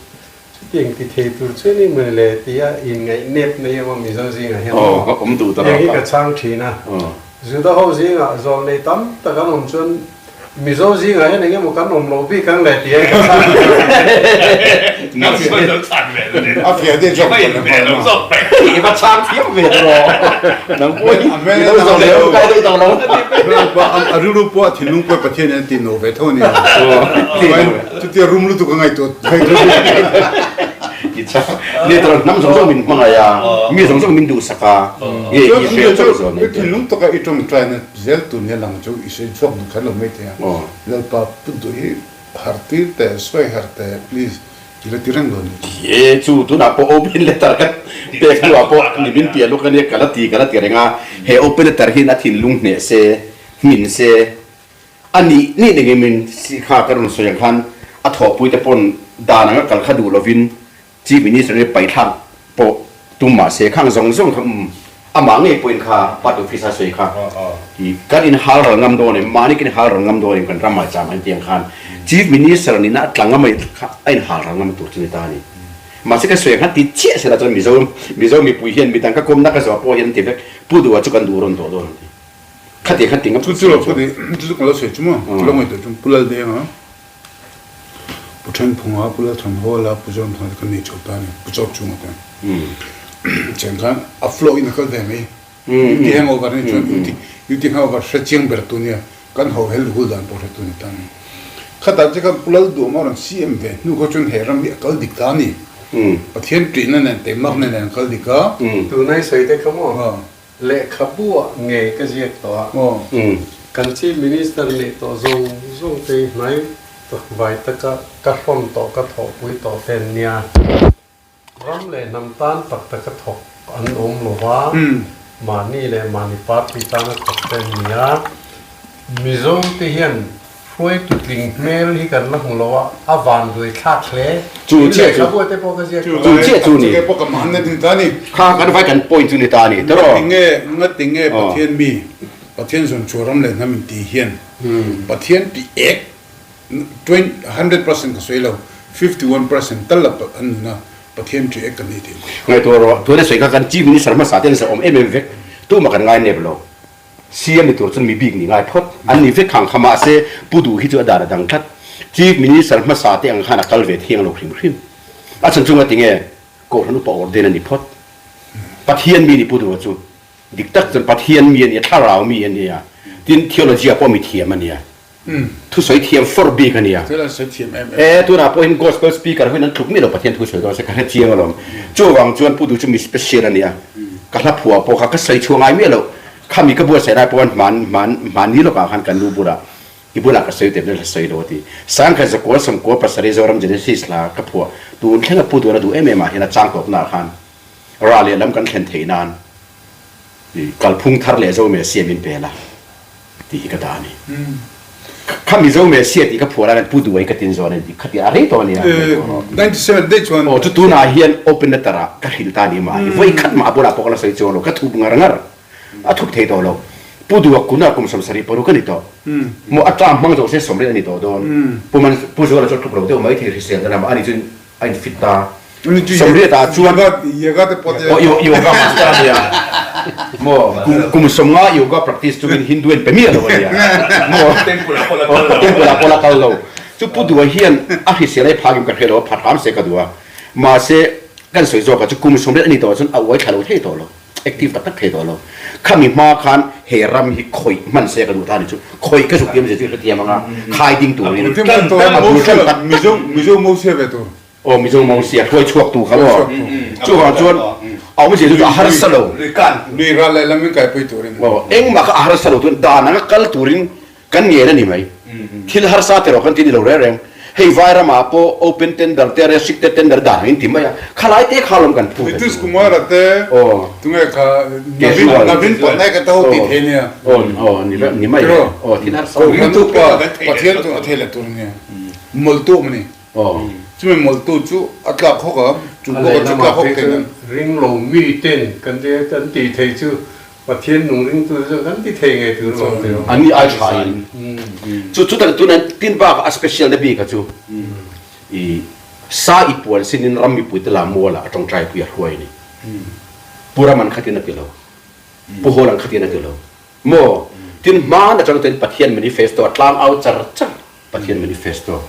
Chutiang ti thei tur chu ni mai le tia inngaih nep na hi a awm Mizo zingah hian maw? Awm duh ta Heng hi ka chhang thin a. Juda ho zingah zawl nei tam tak an awm chuan Mizo zingah hian eng emaw kan awm loh bik ang le tia ka chhang thin. A fiah deuh zawk tawh le maw? I va chhang thiam ve ta rawh. Nang pawh hi i lo zawh leh awm kai deuh tawh lo. A rilru pawh a thinlung pawh Pathian hian a ti no ve tho a ni. Chutia rum lutuk a ngaihtuah Ni tura hnam zawng zawng min hmangaih a, mi zawng zawng min duhsak a, nge i hriat chauh zawh nei te. Thinlung taka i tawngtai na zel tur nia lang chu i sawi chhuak duh kher lo mai thei a, Lalpa pu duh hi har tir teh, sawi har teh please i la ti reng dawn ni. E chu tunah pawh open letter ka pek hnuah pawh ni min piah lawk ania ka la ti ka la ti reng a, he open letter hian a thinlung hneh se, hmin se, A nih nih ning in min si kha ka rawn sawi ang khan a thawhpui te pawn dan anga kal kha duh lovin Chief Minister hi paithlak pawh tum mah se khang zawng zawng kha umm amah ngei pawhin kha party office a sawi kha i kan in hal ral ngam dawn em mahni kan in hal ral ngam dawn em kan ram ah cham an ti ang khan Chief Minister nihna a tla ngam a kha a in hal ral ngam tur chu ni ta a ni. Mahse ka sawi ang khan ti chiah sela chuan Mizo Mizo mipui hian midang ka kawmna ka zawh pawh hian an ti vek Pu Duha chu kan duh rawn tawh dawn an ti. Khati kha ting a Chu chu lo pawh ni, chu chu ka lo sawi chu maw, ka lo ngaihtuah chu Pu Laldeng a, Pu Thenphung a, Pu Lalthanhawl a, Pu Zoramthanga te kan nei chho ta a ni, Pu Chawkchhunga te. Cheng khan a flow in a kal ve mai. Duty hangover nih chuan duty duty hangover hre chiang ber tu nia kan ho hel hul dan pawh hre tu ni ta ni. Khatah che khan Pu Lalduhma rawn CM ve hnu kha chuan he ram hi a kal dik ta a ni. Pathian ṭihna nen teimakna nen a kal dik a. Tunai sawi te kha maw? Lehkhabu ah ngei ka ziak tawh a, kan Chief Minister nih tawh zawng zawng te hi hnai vai taka ka hrawn tawh ka thawhpui tawh te an nia. Ram leh hnam tan tak taka thawk an awm lo va, mahni leh mahni party tana thawk te an ni a. Mizo te hian Hruaitu tling hmel hi kan la hmu lo a, a van duai thlak hle. Chu chiah chu. Lehkhabu te pawh ka ziak tawh. Chu chiah chu ni. Chu pawh ka mahna ding ta ni. Kha kan vai kan point chu ni ta ni tawh. Ngatinge, ngatinge Pathian mi, Pathian zawn chhuah ram leh hnam in tih hian Pathian tih ek 100% ka sawi lo, 51% tal la an nun a, Pathian tih ek kan nei thei. Ngaihtuah rawh, tuna sawi kha kan Chief Minister hmasa te an zahawm em em vek, tumah kan ngai nep lo. CM ni tur chuan mi bik nih ngai phawt an ni vek khang kha mahse Pu Duh hi chu a dan a dang tlat. Chief Minister hmasa te ang khan a kal ve thiang lo hrim hrim. A chhan chunga tinge Kohhran upa ordain a ni phawt. Pathian mi ni Pu Duha chu dik tak chuan Pathian mi a nia, thlarau mi a nia, tin theology ah pawh mi thiam a nia. Thusawi thiam fawr bik a nia. E, tunah pawhin Gospel speaker hoin an tluk miah lo Pathian thu sawi dawn se ka hre chiang alawm. Chuvang chuan Pu Duh chu mi special a nia. Ka hla phuah pawh kha ka sawi chhuah ngai miah lo. Khami ka buatsaih lai pawh hman hman hmanni lawkah khan kan nu bulah i bulah ka sawi tep hla sawi lo a ti. Sangkhat zakua sawmkua pasarih Zoram Genesis hla ka phuah tun thlenga Pu Duhna duh em em ah hian a chang tawpnaah khan ra lehlam kan thlen theih nan kalphung thar leh Zo Messiah min pe la. Tih hi ka dah a ni. Kha Mizo Messiah tih ka phuah lai khan Pu Duai ka tin zawn a ni. Khati a rei tawh a nia. 97 daih chuan. Aw chu tunah hian open letter ah ka hrilh ta a ni mah hi. Vawi khat mah a bulah pawh ka la sawi chuang lo. Ka thup ngar ngar. A thup thei tawh lo. Pu Dua kunah kum 71 ka ni tawh. Maw a term hmang zawh se 70 a ni tawh dawn. Pu Man Pu Zuala chu a thup lo deuh mai thei hrisel na lamah ani chu a in fit ta. 80 ah chuan yoga te pawh aw yoga master a nia maw kum 50 yoga practice chungin Hindu en pe miah lo a nia maw temple ah pawh la kal lo temple ah pawh la kal lo chu Pu Dua hian a hrisel ai phak in ka hre lo a phat hram se ka duh a mahse kan sawi zawk ah chu kum 80 a ni tawh ah chuan a uai thla lo thei tawh lo. Active tak tak thei tawh lo. Khami hma khan he ram hi khawih hman se ka duh ta ni chu. Khawih ka zuk tiam zia chu i hrethiam anga khai ding turin a bul tan tak tak. Mizo Mosia ve tur. Aw Mizo Mosia hruai chhuak tu kha maw. Chuvang chuan a awmzia chu a harsa lo. Lui ral leh lam in kaipui turin. Aw engmah kha a harsa lo turin dan anga kal turin Kan ngen a ni mai. Thil harsa te rawh kan ti ni lo reng reng. Hei vai ramah pawh open tender te restricted tender dan ang in ti mai a. Khalai te kha lawm kan phu ve tu. Nitish Kumar a te tunge kha Navin Navin Patnaik a te ho ti thei nia. Aw aw ni ni mai e. Aw thil harsa. Kohhran upa Pathian chu a thei leh tur nia. Mawltu awm a ni. Chumi mawltu chu a tlak hawk a, chu bawk a chu tlak hawk thei nan. Ring lo mi ten kan kan tih theih chu Pathian nung ringtu te chuan kan ti thei ngei tur lawm teh An ni ai tha in chu chu tak tuna tin bak a special na bik a chu i sa i puan sin in ram mipui te la mual ah a tawngtai pui a hruai ni Pu Ram an khatin a ti lo Pu Hawl an khatin a ti lo maw tin hman atang ten Pathian manifesto a tlang au char char Pathian manifesto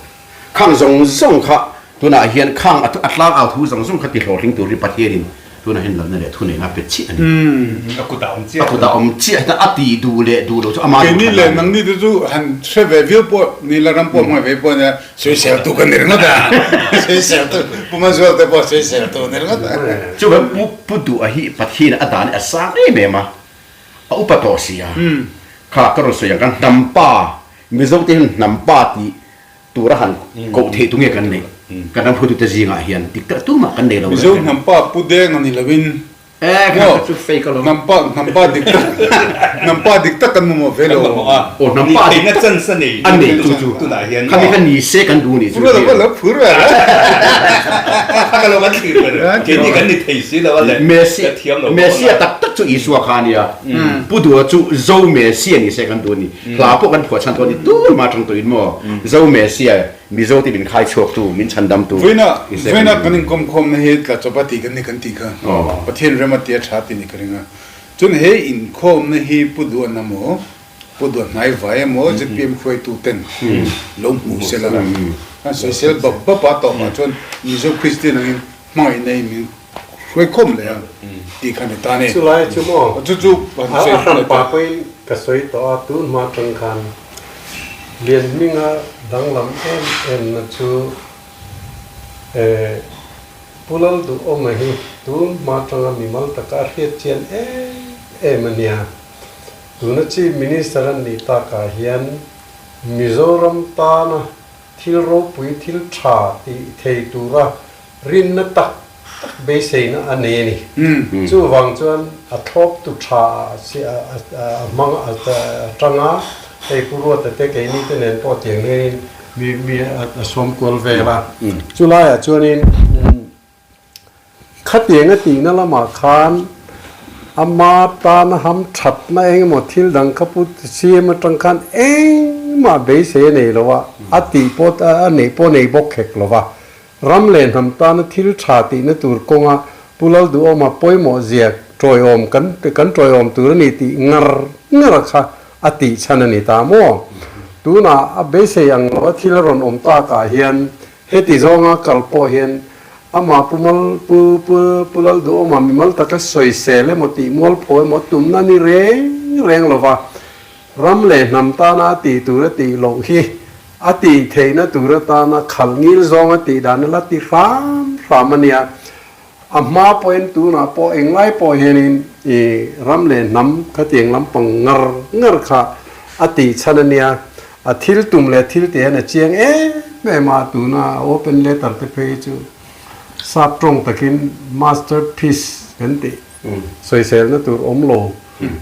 khang zawng zawng kha tunah hian khang a tlang au thu zawng zawng kha ti hlawhtling turin Pathianin tunah hian lalna leh thuneihna a pe chiah a ni. A kutah awm chiah. A kutah awm chiah hian a ti duh leh duh lo chu ama duh Keini thlan leh a ni. nangni te chu han hre ve viau pawh ni la ram pawh hmangaih ve pawh nia sawisel tu kan ni ringawt a, sawisel tu Pu Manzual te pawh sawisel tu ni ringawt a. Chuan Pu Pu Duha hi Pathian a dan a sang em em a, a upa tawh si a, kha ka rawn sawi ang khan hnam pa Mizo te hian hnam pa tih tura han koh theih tu nge kan neih? Kan ram hruaitute zingah hian dik tak tumah kan nei lo reng. Mizo hnam pa pu deng a ni loin Eh, kha maw chu fake alawm. Hnam pa hnam pa dik tak hnam pa dik tak kan mamawh ve lo. Kan mamawh a. Aw hnam pa dik Theihna tak chance a nei a nei chu chu. Tunah hian Khami kha ni se kan duh ni chu. Phur lo lo phur ve. Kha ka lo kan thlir ber. Keini kan ni thei si lo a le. Messi Ka thiam lo bawk a. Messia tak tak chu Isua kha a nia. Pu Duha chu Zo Messia ni se kan duh a ni. Hla pawh kan phuah chhan tawh a ni. Tur mah atang tawhin maw Zo Messia Mizo te min khai chhuak tu, min chhan dam tu Vawiina ni se kan vawiina duh. kan inkawmkhawmna hi tla chawpa tih kan ni kan tih kha Pathian rem a tia tha tih ni ka ring a. Chuan he inkhawmna hi Pu Duhna maw, Pu Duha hnai vai emaw zpm hruaitu ten lo hmuh sela kan sawisel bap bap a tawpah chuan Mizo Kristian angin hmangaihna in min. hruai khawm leh a tih kha ni ta a ni. Chulai chu maw? Chu chu han A sawi hran pa pawhin ka sawi tawh a, tun hma atang khan Lianhminga danglam em em na chu eh Pu Lalduhawma hi tun hma atanga mimal taka a hriat chian em em a nia. Tuna Chief Minister an nih takah hian Mizoram tana thil ropui thil tha tih thei tura rinna tak tak beiseina a nei a ni. Chuvang chuan a thlawptu tha a hmang a tang a, hei Pu Ruata te keini te nen pawh tiang hianin mi mi a sawm kual vel a. Chulaiah chuanin Khatiang a tihna lamah khan ama tana ham thatna eng emaw thil dang kha pu CM atang khan engmah beisei a nei lo a, a tih pawh a neih pawh a nei bawk hek lo va. Ram leh hnam tana thil tha tihna tur kawnga Pu Lalduhawma pawimawh zia tawiawm kan kan tawiawm tur a ni tih ngar ngar kha a tih chhan a ni ta maw? Tunah a beisei ang lo a thil a rawn awm takah hian Heti zawnga kal pawh hian amah Pu Mal Pu Pu Pu Lalduhawma mimal taka sawisel emaw tih mualpho emaw tumna ni reng reng lova ram leh hnam tana a tih tur a tih loh hi a tih theihna tur atana khalh ngil zawng a tih dan a la ti hram hram a nia. A hma pawhin tunah pawh englai pawh hianin i ram leh hnam khatiang lampang ngar ngar kha a tih chhan a nia. A thil tum leh thil tih hian a chiang em em a, tuna open letter te phei hi chu sap tawng takin master piece kan tih sawiselna tur awm lo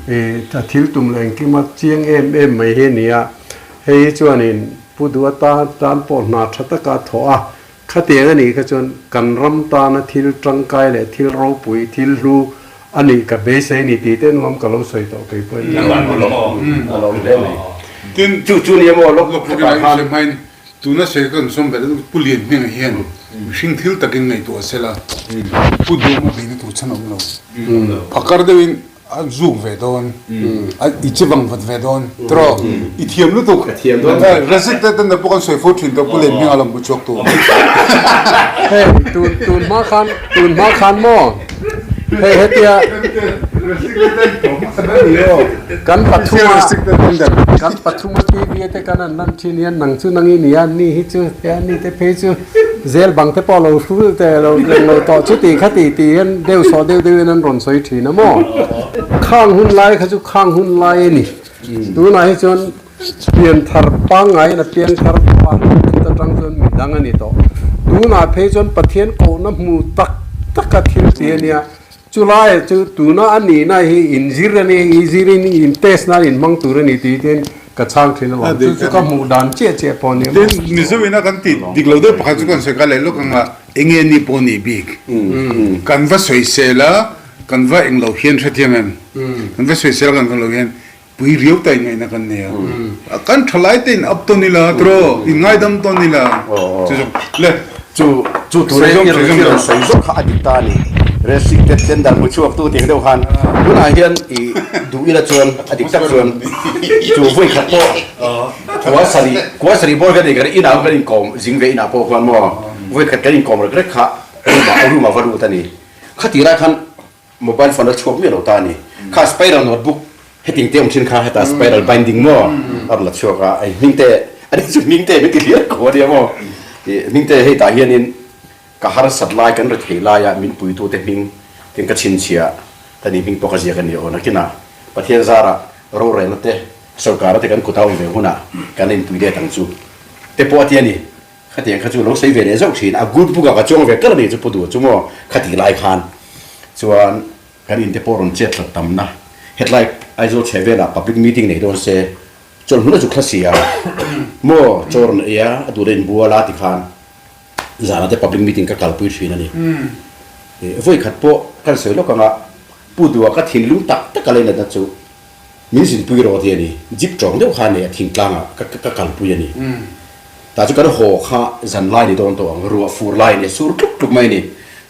i a thil tum leh engkim a chiang em em mai hi a ni a. Hei hi chuanin Pu Duha tan pawh hna tha taka a thawh a, Khatiang a nih kha chuan kan ram tana thil tangkai leh thil ropui, thil hlu a nih ka beisei a ni tih te nuam ka lo sawi tawh kei pawh in. A lawm hle mai. Tin, Chu chu nia maw lawk lawk hetah in khan. hre hmain tuna sawi kan sawm belh a Pu Lian Hming hian mihring thil takin ngaihtuah sela Pu Duhawm a beihna tur chhan a awm lo. Phakar deuhin A zuk ve dawn, a i che vang vat ve dawn, tiraw? I thiam lutuk. Ka thiam dawn. Resik te ten pawh kan sawi fo thin tawh, Pu Len Hming a lo hmu chhuak tu. Hei, tun tun hma khan, tun hma khan maw? Hei hetia kan pathuma kan pathuma TV te kan an lan thin hian nang chu nang i nia, ni hi chu he ni te phei chu zel bang te pawh lo hrul te lo leng lo tawh chuti kha ti ti hian deuh sawh deuh deuh in an rawn sawi thin a maw? Khang hun lai kha chu khang hun lai a ni. Tunah hi chuan pian thar pangngaiin a piang thar tawh a, chuta tang chuan mi dang a ni tawh. Tunah phei chuan Pathian kohna hmu tak taka thil ti a nia. Chulai chu tuna a nihna hi inzir a ni, i zirin in test nan inhmang tur a ni tih te ka chhang thin alawm. Chu chu ka hmuh dan chiah chiah pawh a ni. Tin, Mizo ina kan tih dik lo deuh pakhat chu kan sawi ka leh lawk ang a, enge ni pawh nih bik. Kan va sawisel a, kan va englo hian hrethiam em? Kan va sawisel a, kan va englo hian Pui riau ta inngaihna kan nei a, kan thalai te in up tawn ila tiraw, in ngaidam tawn ila, chu zawng le. Chu chu tur i rawn sawi zawk kha a dik ta a ni. Restricted tender hmu chhuak tu tih deuh khan tunah hian i duh ila chuan a dik tak chuan chu vawi khat pawh kua sarih kua sarih bawr kan inah inah kan inkawm zing ve inah pawh khuan maw vawi khat kan inkawm rek rek kha room ah room ah va lut a ni. Khatih lai khan Mobile phone a chhuak miah lo ta a ni. Kha spiral notebook heting te awm thin kha heta spiral binding maw a rawn la chhuak a, hei hming te a ni chu hming te min ti hliar ko a nia maw. Ih hming te hei tah hianin ka harsat lai kan rethei laia min puitute hming tin ka chhinchhiah ta ni hming pawh ka ziak a ni aw nakinah Pathian zarah rorelna te sorkar te kan kut a awm ve hunah kan inpui let ang chu te pawh a ti a ni. Khatiang kha chu lo sawi ve leh zauh thin a, good book ah ka chuang ve kal a ni chu Pu Duh chu maw khatih lai khan chuan kan in te pawh rawn chet hlat tam na hetlai Aizawl chhe velah public meeting nei dawn se chawlhmun a zuk thla si a maw chaw rawn ei a a duh leh inbual a ti khan zan ah te public meeting ka kalpui thin a ni vawi khat pawh kan sawi lawk anga Pu Duh ah ka thinlung tak tak a leinatna chu Min zinpui rawh ti a ni. Jeep tawng deuh kha a nei a, thingtlangah ka ka kalpui a ni. Tah chu kan haw kha zan lai ni dawn tawh ang, ruah fur lai a ni a, sur tluk tluk mai a ni.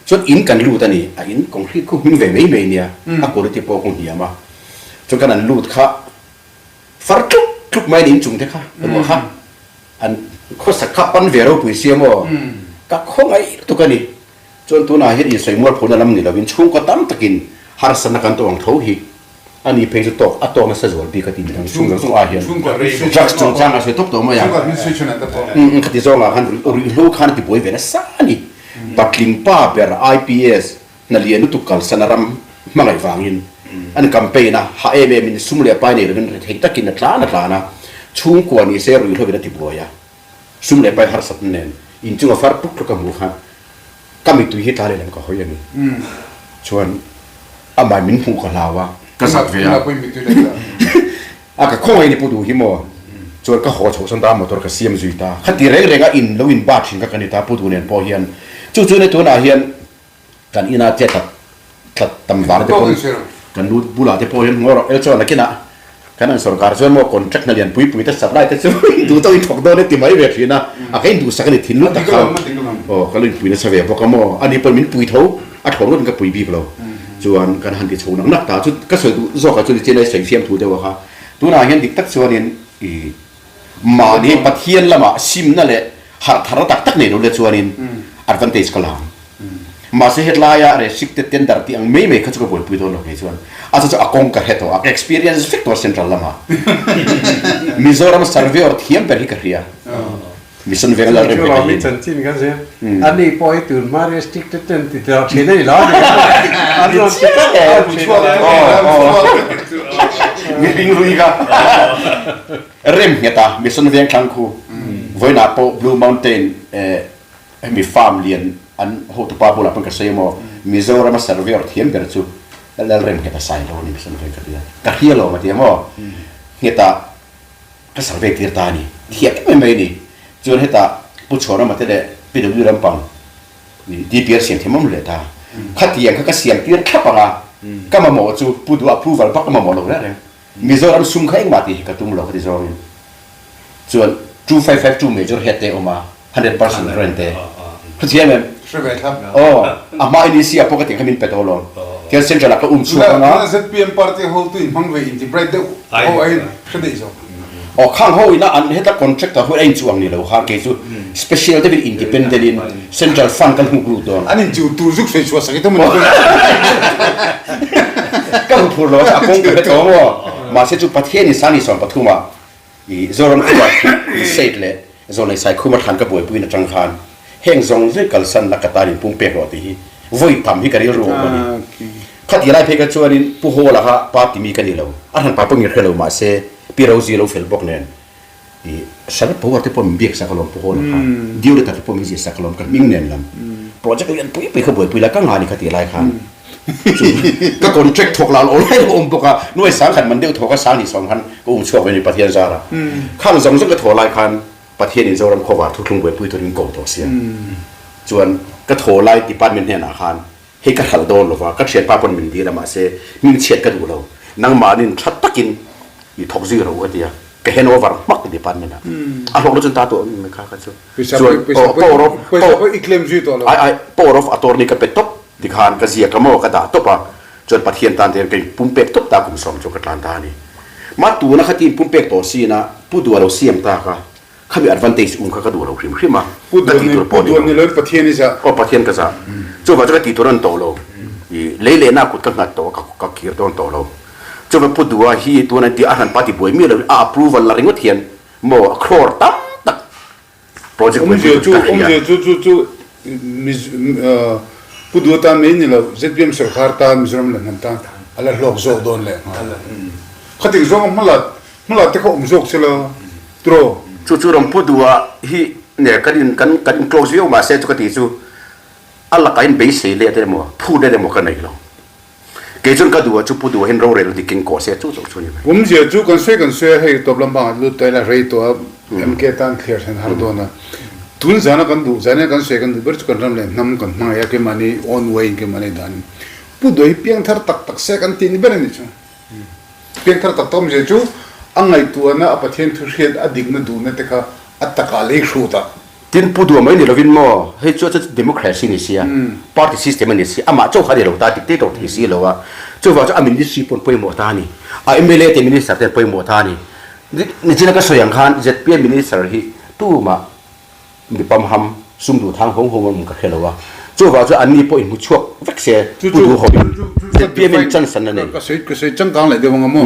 Chuan in kan lut a ni, a in concrete khu hming ve mai mai nia, a quality pawh khu hniam a. Chuan kan an lut kha far tluk tluk mai a ni inchung te kha, ruah kha an khawsak kha pan ve ropui sia maw, ka khawngaih lutuk a ni. Chuan tunah hian insawi mualphona lam ni lovin chhungkaw tam takin harsatna kan tawh ang tho hi a ni phei chu tawk a tawk nasa zual bik a ti midang chhung zawng zawng ah hian drugs chungchang a sawi tawp tawh mai a. Khati zawngah khan ruihhlo khan a ti buai ve nasa a ni. Patling pa ber IPS hna lian lutuk kalsan a ram hmangaih vangin an campaign a, hah em em in sum leh pai nei lovin rethei takin a tlan a tlan a, chhungkua ni se ruihhlo in a ti buai a. Sum leh pai harsatna nen inchunga far tluk tluk a hmuh khan ka mittui hi tla lehlam ka hawi a ni. Chuan amah min hmuh ka hlau a, ka zak ve a. A ka khawngaih ni pu duh hi maw? Chuan ka haw chhoh sawn ta motor ka siam zui ta. Khati reng reng a in lo in ba thin kha ka ni ta pu duh nen pawh hian. Chu chu ni tunah hian Kan ina che tlat tlat tam vang te pawn kan lu bulah te pawh hian ngaw rawh el chuan nakinah kan an sorkar chuan maw contract hna lian pui pui te supply te chu duh tawh in thawk dawn e ti mai ve thin a, a ka induhsak a ni thin lut tak kha aw ka lo inpui nasa ve bawk a maw ani pawn min pui tho a thlawh ngawt in ka pui bik lo chuan kan han ti chho nak nak ta chu ka sawi duh zawk ah chuan nichin a sawi fiam thu deuh a kha tunah hian dik tak chuanin i Mahni Pathian lamah simna leh harh tharna tak tak nei lo le chuanin advantage ka la ang. Mahse hetlaia restricted tender tih ang mai mai kha chu ka buaipui dawn lo kei chuan. A chu chu a kawng ka hre tawh a, ka experience vek tawh central lamah. Mizoram surveyor thiam ber hi ka hria. Mission veng lal rem ve ka hi. Chanchin kan zir. Ani pawh hi tun hma restricted ten ti tawh thin a ni lo a ni. An rawn ti tlat e. Mihring hlui kha rem nghet a, Mission Veng thlang khu vawiinah pawh Blue Mountain hemi farm lian an hotupa bulah pawn ka sawi emaw Mizorama surveyor thiam ber chu Lalrem nghet a sai lo a ni Mission Veng ka tia ka hria lo a tia maw nghet a ka survey tir ta a ni thiam em em mai a ni chuan hetah Pu Chhuanawma te leh PW lampang DPR siam thiam awm leh ta. Khatiang kha ka siam tir thlap ang a, ka mamawh chu Pu Duh approval bak ka mamawh lo reng reng. Mizoram sum kha engmah tih hi ka tum lo khati zawngin. Chuan 2552 major head te awm a, 100% grant te. Hrethiam em? Hre ve thlap. Aw, a hma NEC ah pawh ka tih kha min pe tawh alawm. Tihian central ah ka um chhuak ang a. Tuna ZPM party hotu in hmang ve inti bright deuh ho aiin hre daih zawk. Aw khang ho ina an heta contractor ho a inchuh ang ni lo khan kei chu special deuhin independent in central fund kan huk lut dawn. An inchuh tur zuk sawi chhuah sak i tum a ni chu. Ka hmu phur lo a kawng ka hre tawh maw. Mahse chu Pathian in Sani 13 ah i Zoram khua state leh Zawlnei Saikhuma thlan ka buaipuiin atang khan heng zawng zawng kalsan la ka tan in pum pek rawh tih hi vawi tam hi ka rilru awm a ni. Khati lai phei kha chuanin Pu Hawla kha party mi ka ni lo, a hran pa pawh min hre lo mahse Pi Rosie lo fel bawk nen i Sharad Pawar te pawh min biak sak alawm Pu Hawla kha, Deoreta te pawh min zir sak alawm ka hming nen lam project lian pui pui kha buaipui la ka ngah ni khati lai khan chu ka contract thawk lah lo lai lo awm bawk a, nuai sang khat man deuh thawk a sang ni sawm khan ka um chhuak ve ni Pathian zara khang zawng zawng ka thawh lai khan Pathian in Zoram khawvar thuthlung buaipui turin ko tawh sia chuan ka thaw lai department hnenah khan hei ka hralh dawn lova ka thianpa pawn min dil a mahse hming chhiat ka duh lo nangmahnin tha takin i thawk zui ro ka ti a ka hand over hmak department ah a hlawk na chuan ta tawh mai kha kha chu chuan aw power of ai ai power of attorney ka pe tawp tikhan ka ziak a maw ka dah tawp a chuan Pathian tan te hian ka inpumpek tawp ta kum sawm chu ka tlan ta a ni. Mah tuna kha ti inpumpek tawh sin a Pu Dua lo siam tak a, khami advantage um kha ka duh lo hrim hrim a, ka tih tur pawh ni lo. Pu Dua ni loin Pathian i zah. Aw Pathian ka zah. Chuvang chu ka tih tur an tawh lo. I lei lehna kut ka nghat tawh a, ka kir dawn tawh lo. Chuvang Pu Dua hi tuna an ti a hran pa ti buai miah lo in a approval la ringawt hian maw a crore tam tak project buaipui tur chu ka hria. Awmzia chu chu chu Pu Dua tan mai ni lo ZPM sorkar tan Mizoram leh hnam tan a la hlawk zawk dawn leh nghal. Khating zawnga hmalat hmalat te kha awm zawk se la tiraw? Chu chu ram Pu Dua hi ne kan in kan kan in close viau mahse chu ka tih chu a lakah in beisei let emaw phut let emaw ka nei lo. Kei chuan ka duh a chu Pu Duh hian rorel dik in kawh se chu chauh chu a ni mai. Awmzia chu kan sawi kan sawi a, hei tawp lampangah lut tawh ila rei tawh a, MK tan thliar thlen har dawn a. Tun zana kan duh, zana kan sawi kan duh ber chu kan ram leh hnam kan hmangaih a, keimahni own way in keimahni dan in. Pu Duh hi piangthar tak tak se kan tih ni ber a ni chu. Piangthar tak tak awmzia chu a ngaihtuahna, a Pathian thu hriat, a dikna duhna te kha a takah lei hrut a. Tin, Pu Duh mai ni lovin maw, hei chu chu democracy ni sia, party system a ni si, amah chauh kha a ni lo ta, dictator thei si lo a, chuvang chu a ministry pawn pawimawh ta a ni, a mla te minister te an pawimawh ta a ni. Nichina ka sawi ang khan zpm minister hi tumah mi pamham, sum duh thang hawng hawng an awm ka hre lo a, Chuvang chuan anni pawh inhmu chhuak vek se Pu Duhawmin zpm in chance an la nei. Ka sawi ka sawi changkang leh deuh anga maw?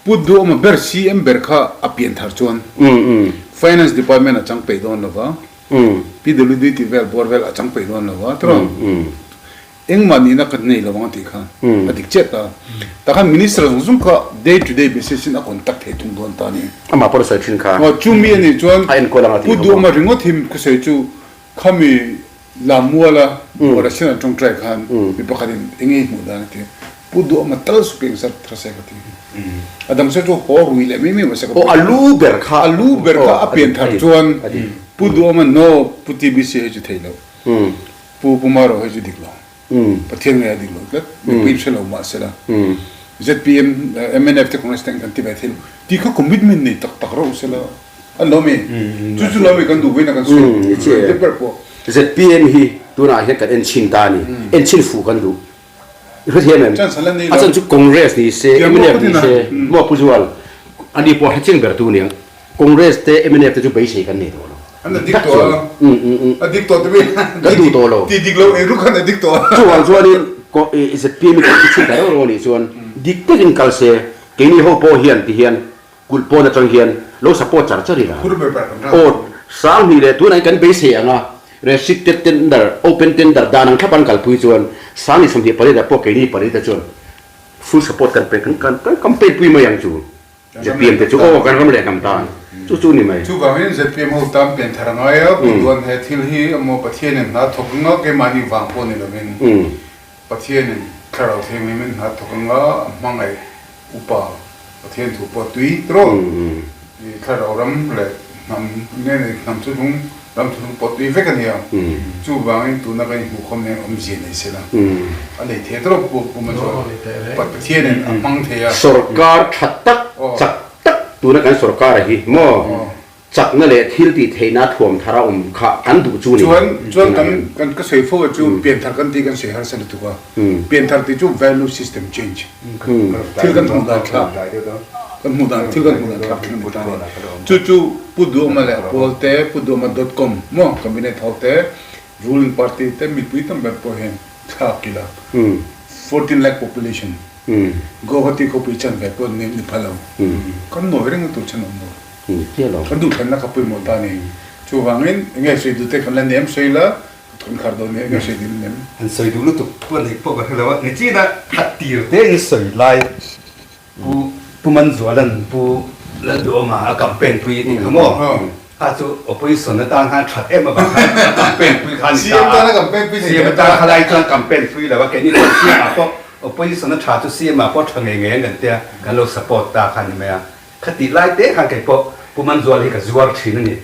Pu Duhawma ber CM ber kha a pian thar chuan Finance Department a chang peih dawn lo va, PWD tih vel bawr vel a chang peih dawn lo va tiraw? Engmah nihna ka nei lo ang a tih kha a dik chiah ta. Tah khan Minister zawng zawng kha day to day basis in a contact thei thung dawn ta a ni. Amah pawh a sawi thin kha. Aw chumi a nih chuan A enkawl ang a tih Pu kha maw? Duhawma ringawt hi ka sawi chu khami Lammuala Operation an tawngtai khan mi pakhatin eng nge i hmuh dan a ti. Pu Duhawma tal su peng zat thar se ka ti. A dang se chu haw rui leh mai mai mahse ka Aw a lu ber kha A lu ber kha a pian thar chuan Pu Duhawma no Pu TBC hei chu thei lo. Pu Pumaro hei chu dik lo. Pathian ngei a dik lo tlat. Mipui hre lo mahse la. ZPM, mnf te Congress te an kan ti ve thei lo. Ti kha commitment nei tak tak reuh se la. An lo mi? Chu chu lo mi kan duh vein a kan sawi deuh ber pawh. ZPM hi tunah hian kan enchhin ta a ni. Enchhin fuh kan duh. I hrethiam em? A chan chu Congress ni se, mnf ni se, maw Pu Zual, ani pawh hre chiang ber tu aniang. Congress te, mnf te chu beisei kan nei tawh lo. An addict tawh a, addict tawh te mi kan duh tawh lo. Ti dik lo eng ruk khan addict tawh a. Chuvang chuanin ZPM hi kan enchhin ta reuh reuh anih chuan dik takin kal se, keini ho pawh hian ti hian Kulh pawn atang hian lo support char char ila. Aw Sanghnih leh tunah hian kan beisei ang a, restricted tender, open tender dan ang thlap an kalpui chuan Sanghnih 28 ah pawh keini pariat te chuan full support kan pe kan kan campaign pui mai ang chu. Zpm te chu aw kan ram leh hnam tan chu chu ni mai. Chuvangin zpm ho tan pian thar a ngai a, Pu Duan he thil hi emaw Pathianin hna thawk anga keimahni vang pawh ni lovin Pathianin thlarau thianghlimin hna thawk anga a hmangaih upa Pathian thu pawh tui tiraw i thlarau ram leh hnam nge nei hnam chu hlung ram chu hlung pawh tui vek a nia. Chuvangin tuna kan inhmuhkhawm hian awmzia nei se la a nei thei tiraw Pu Puma chuan Pathianin a hmang thei a. Sorkar tha tak chak tak tuna kan sorkar a hi maw Chakna leh thil tih theihna thuam thar a awm kha kan duh chu ni. Chuan chuan kan kan ka sawi fo chu pianthar kan tih kan sawi harsa lutuk a. Pianthar tih chu value system change. Thil kan hmuh dan thlak kan hmuh dan thil kan hmuh dan thlak thin a ni ta a ni. Chu chu Pu Duhawma leh Pawl te Pu Duhawma dot com maw cabinet ho te ruling party te mipui tam ber pawh hian thlak ila 14 lakh population Guwahati khawpui chanve pawh ni pha lo kan nawi reng na tur chhan awm lo. Kan duhthlanna kha pawimawh ta a ni. Chuvangin eng nge sawi duh te kan la nem sawi la, ka thawn khar dawn nia, eng nge sawi duh nem. An sawi duh lutuk pawh a neih pawh ka hre lo a, nichina a tir te in sawi lai Pu Pu Manzuala'n Pu Lalduhawma a campaign pui tih kha maw? Kha chu opposition atan khan that em avang khan a campaign pui kha a ni ta a, CM atan kha lai chuan campaign pui lo a, keini chuan CM ah pawh opposition a tha chu CM ah pawh tha ngei ngei an kan tia, kan lo support ta kha a ni mai a. Khatih lai te khan kei pawh Pu Manzual hi ka zuar thin a ni.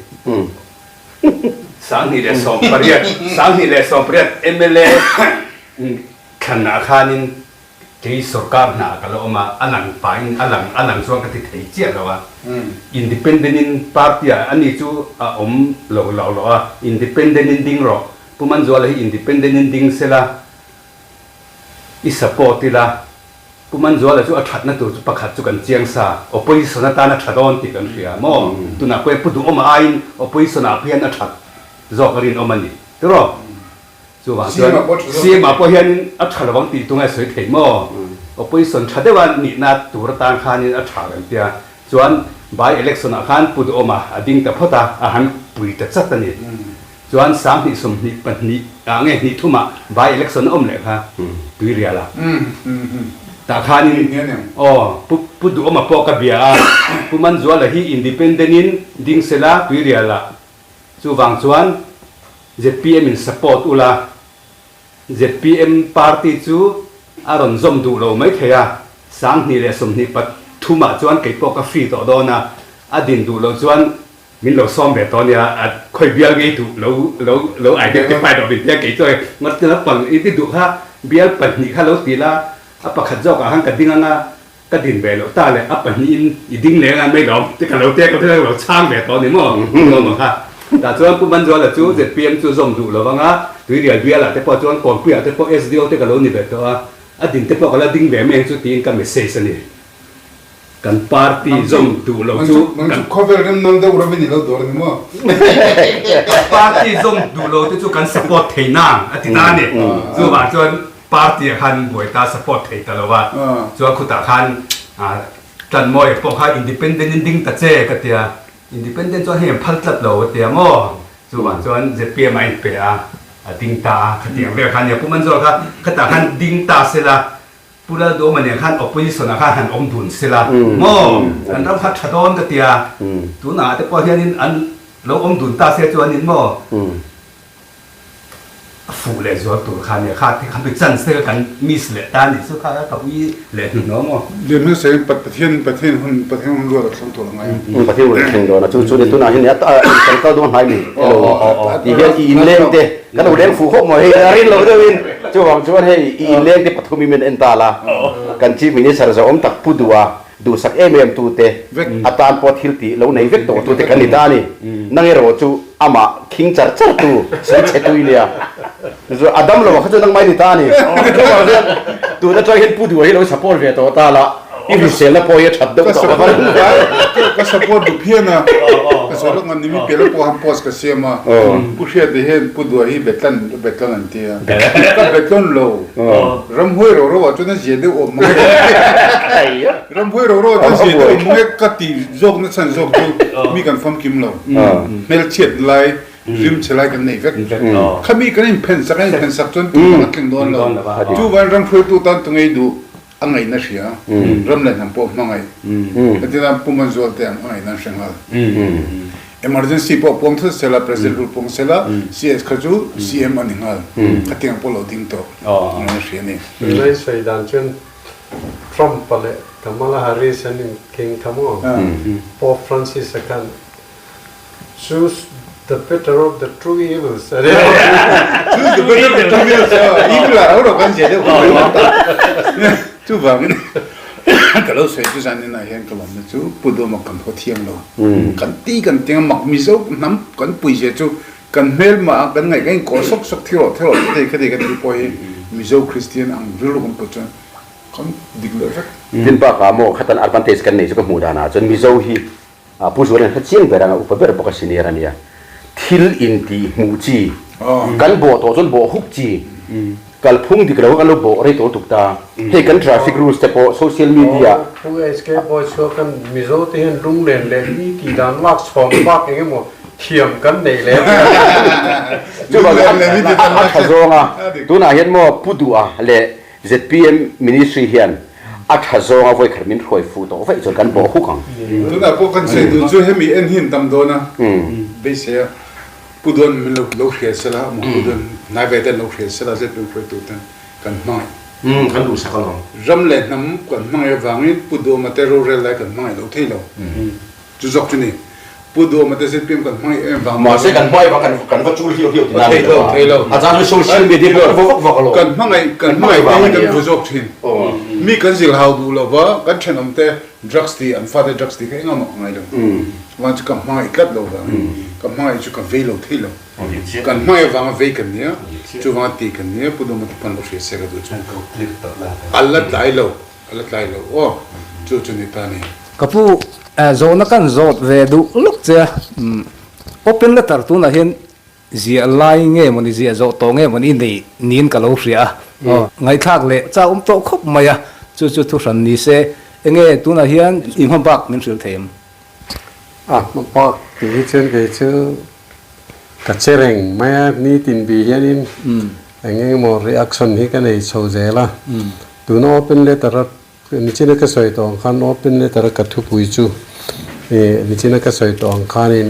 2018, 2018 mla thlanah khanin kei sorkar hna ka la awm a, a lang pahin a lang a lang chuan ka ti thei chiah lo a. Independent in party ah ani chu a awm lo lo lo a, independent in ding rawh. Pu Manzuala hi independent in ding sela i support ila. Pu Manzuala chu a thatna tur chu pakhat chu kan chiang sa, opposition atan a tha dawn tih kan hria maw? Tunah pawh hian Pu Duhawma aiin opposition ah hian a that zawk a rinawm a ni tiraw? Chuvang chuan CM ah pawh hianin a tha lovang tih tunge sawi thei maw? Opposition tha deuha nihna tur atan khanin a tha kan tia, chuan by election ah khan Pu Duhawma a ding ta phawt a, a han pui ta chat a ni. Chuan 2022 ah nge hnih thumah by election a awm leh kha Tuirial ah tah khanin aw Pu Pu Duhawma pawh ka bia a, Pu Manzuala hi independent in ding sela Tuirial ah chuvang chuan zpm in support ula zpm party chu a rawn zawm duh lo mai thei a, 2023 ah chuan kei pawh ka free tawh dawn a, a din duh loh chuan Min lo sawm ve tawh nia, a khawi bial ngei duh lo lo lo identify rawh min tia kei chuan ngawt ila pang i ti duh kha bial pahnih kha lo ti la, a pakhat zawk ah khan ka ding anga ka din ve loh ta leh a pahnih in i ding leng a mai lawm ti ka lo tia ka lo chhang ve tawh ni maw ni awm ang kha. Tah chuan Pu Manzuala chu zpm chu zawm duh lo anga Tuirial bial ah te pawh chuan Kawnpui ah te pawh SDO te ka lo ni ve tawh a, a din te pawh ka la ding ve mai ang chu tiin ka message a ni. Kan party zawm duh lo chu Nang chu khawvel rem nal deuh ram in i lo dawr a ni maw? Kan party zawm duh lo te chu kan support thei nang a ti ta a ni. Chuvang chuan party ah khan buai ta support thei ta lo va. Chuan khutah khan Tlanmawi pawh kha independent in ding ta che ka tia. Independent chuan hei an phal tlat lo a tia maw? Chuvang chuan zpm a inpe a, a ding ta a. Khatiang vel kha a nia. Pu Manzuala kha khatah khan ding ta sela Pu Lalduhawma nen khan opposition ah khan han awm dun sela maw? Kan ram kha tha dawn ka tia. Tunah te pawh hianin an lo awm dun ta se chuanin maw? A fuh leh zual tur kha nia kha te kha mi chance te kha kan miss leh ta nih chu kha ka ui leh hnuhnawh maw? Lian hmasa in Pathian Pathian hun Pathian hun ruat a thleng tur a ngai ang. Pathian hun a thleng dawn a chu chu ni tunah hian kan kal dawn hnai mi elo ti hian i inleng te kan lo leng fuh khawp maw hei a rin lo deuhin chuvang chuan hei i inleng te pathum in min en ta la kan Chief Minister zawh awm tak pu duh a duhsak em em tu te atan pawh thil tih lo nei vek tawh tu te kan ni ta a ni. Nang erawh chu amah khing char char tu sawi chhe tu i nia. Chu a dam lo ah kha chu nangmah i ni ta a ni. Chuvang chuan tun atang hian Pu Duha hi lo support ve tawh ta la, i hriselna pawh hi a that deuh tawh ka va ring ve. Ka support duh phian a, ka sawi lawk ngan ni mi piah lawk pawh han post ka siam a, Pu Hriata hian Pu Duha hi betlan betlan an ti a, ka betlawn lo. Ramhuai ro ro ah chuan a zia deuh awm mang e. Ramhuai ro ro ah chuan zia deuh awm mang e ka ti zawk na chhan zawk chu mi kan famkim lo. Hmelchhiat lai, rimchhe lai kan nei vek. Khami kan inphen sak a inphen sak chuan tumah a tling dawn lo. Chuvain ramhruaitu tan tu ngei duh a ngaihna hria, ram leh hnam pawh hmangaih. Hetiang Pu Manzual te ang a ngaihna an hre nghal. Emergency pawh puang thut sela, President rule puang sela, CS kha chu CM a ni nghal. Khatiang pawh lo ding tawh an hria a ni. Tunlai sawi dan chuan Trump-a leh Kamala Harris an inkheng kha maw? Pope Francis-a khan Choose the better of the two evils a ti. Choose the better of the two evils, evil ah rau rau kan zia deuh khawp mai. Chuvangin ka lo sawi chu zan inah hian ka lawmna chu Pu Dawma kan haw thiang lo. Kan ti kan tiang a mak Mizo hnam kan pui zia chu kan hmelmah a kan ngaih kan inkawl sawk sawk thi rawh thi rawh khati khati kan tih pawh hi Mizo Kristian ang rilru kan put chuan kan dik leh vek. Tin bakah maw khatan advantage kan nei chu ka hmuh danah chuan Mizo hi Pu Zual in hre chiang ber anga upa ber bawk a senior a nia. Thil in tih hmuh chi, kan bawh tawh chuan bawh huk chi, kalphung dik lo kha kan lo bawh rei tawh lutuk ta. Hei kan traffic rules te pawh social media. Pu HK Boy chhuak kan Mizo te hian lunglen leh mi tih dan lak chhawm bak eng emaw thiam kan nei leh a. Chuvangin a tha zawng a, tunah hian maw Pu Duha leh Zpm Ministry hian a tha zawnga vawikhat min hruai fuh tawh vaih chuan kan bawh huk ang. Tunah pawh kan sawi duh chu hemi en hi an tam dawn a, beisei a Pu Duan min lo lo hriat sela, amah Pu Duan hnai ve ten lo hriat sela zpm hruaitu ten kan hmangaih. Kan duhsak alawm. Ram leh hnam kan hmangaih avangin Pu Duama te rorel lai kan hmangaih lo thei lo. Chu zawk chu ni. Pu Duhawma te zpm kan hmangaih em vang Mahse kan hmangaih vang kan kan va chul hiau hiau tina Thei lo, thei lo. A chan chu social media pawh kan va vak vak alawm. Kan hmangaih kan hmangaih te hi kan vu zawk thin. Mi kan zil hau duh lo va, kan thenawm te drugs ti an fate drugs ti kha engah mah ka ngai lo. Chuan chu ka hmangaih tlat lo vangin ka hmangaih chu ka vei lo thei lo. Kan hmangaih vanga vei kan nia, chuvanga ti kan nia Pu Duhawma te pawn lo hria se ka duh chu. A la tlai lo. A la tlai lo aw, chu chu ni ta ni. Ka pu, zawhna kan zawt ve duh lawk che a, open letter tunah hian ziah lai nge mawni ziah zawh tawh nge mawni i nei niin ka lo hria a, ngaihthlak leh chak awm tawh khawp mai a, chu chu thuhran ni se, enge tunah hian i hma bak min hrilh thei em? A hma bak tih hi chuan kei chu ka che reng mai a, nitin bih hianin eng engemaw reaction hi ka nei chho zel a, Tuna open letter a nichina ka sawi tawh ang khan open letter a ka thupui chu ih nichina ka sawi tawh ang khanin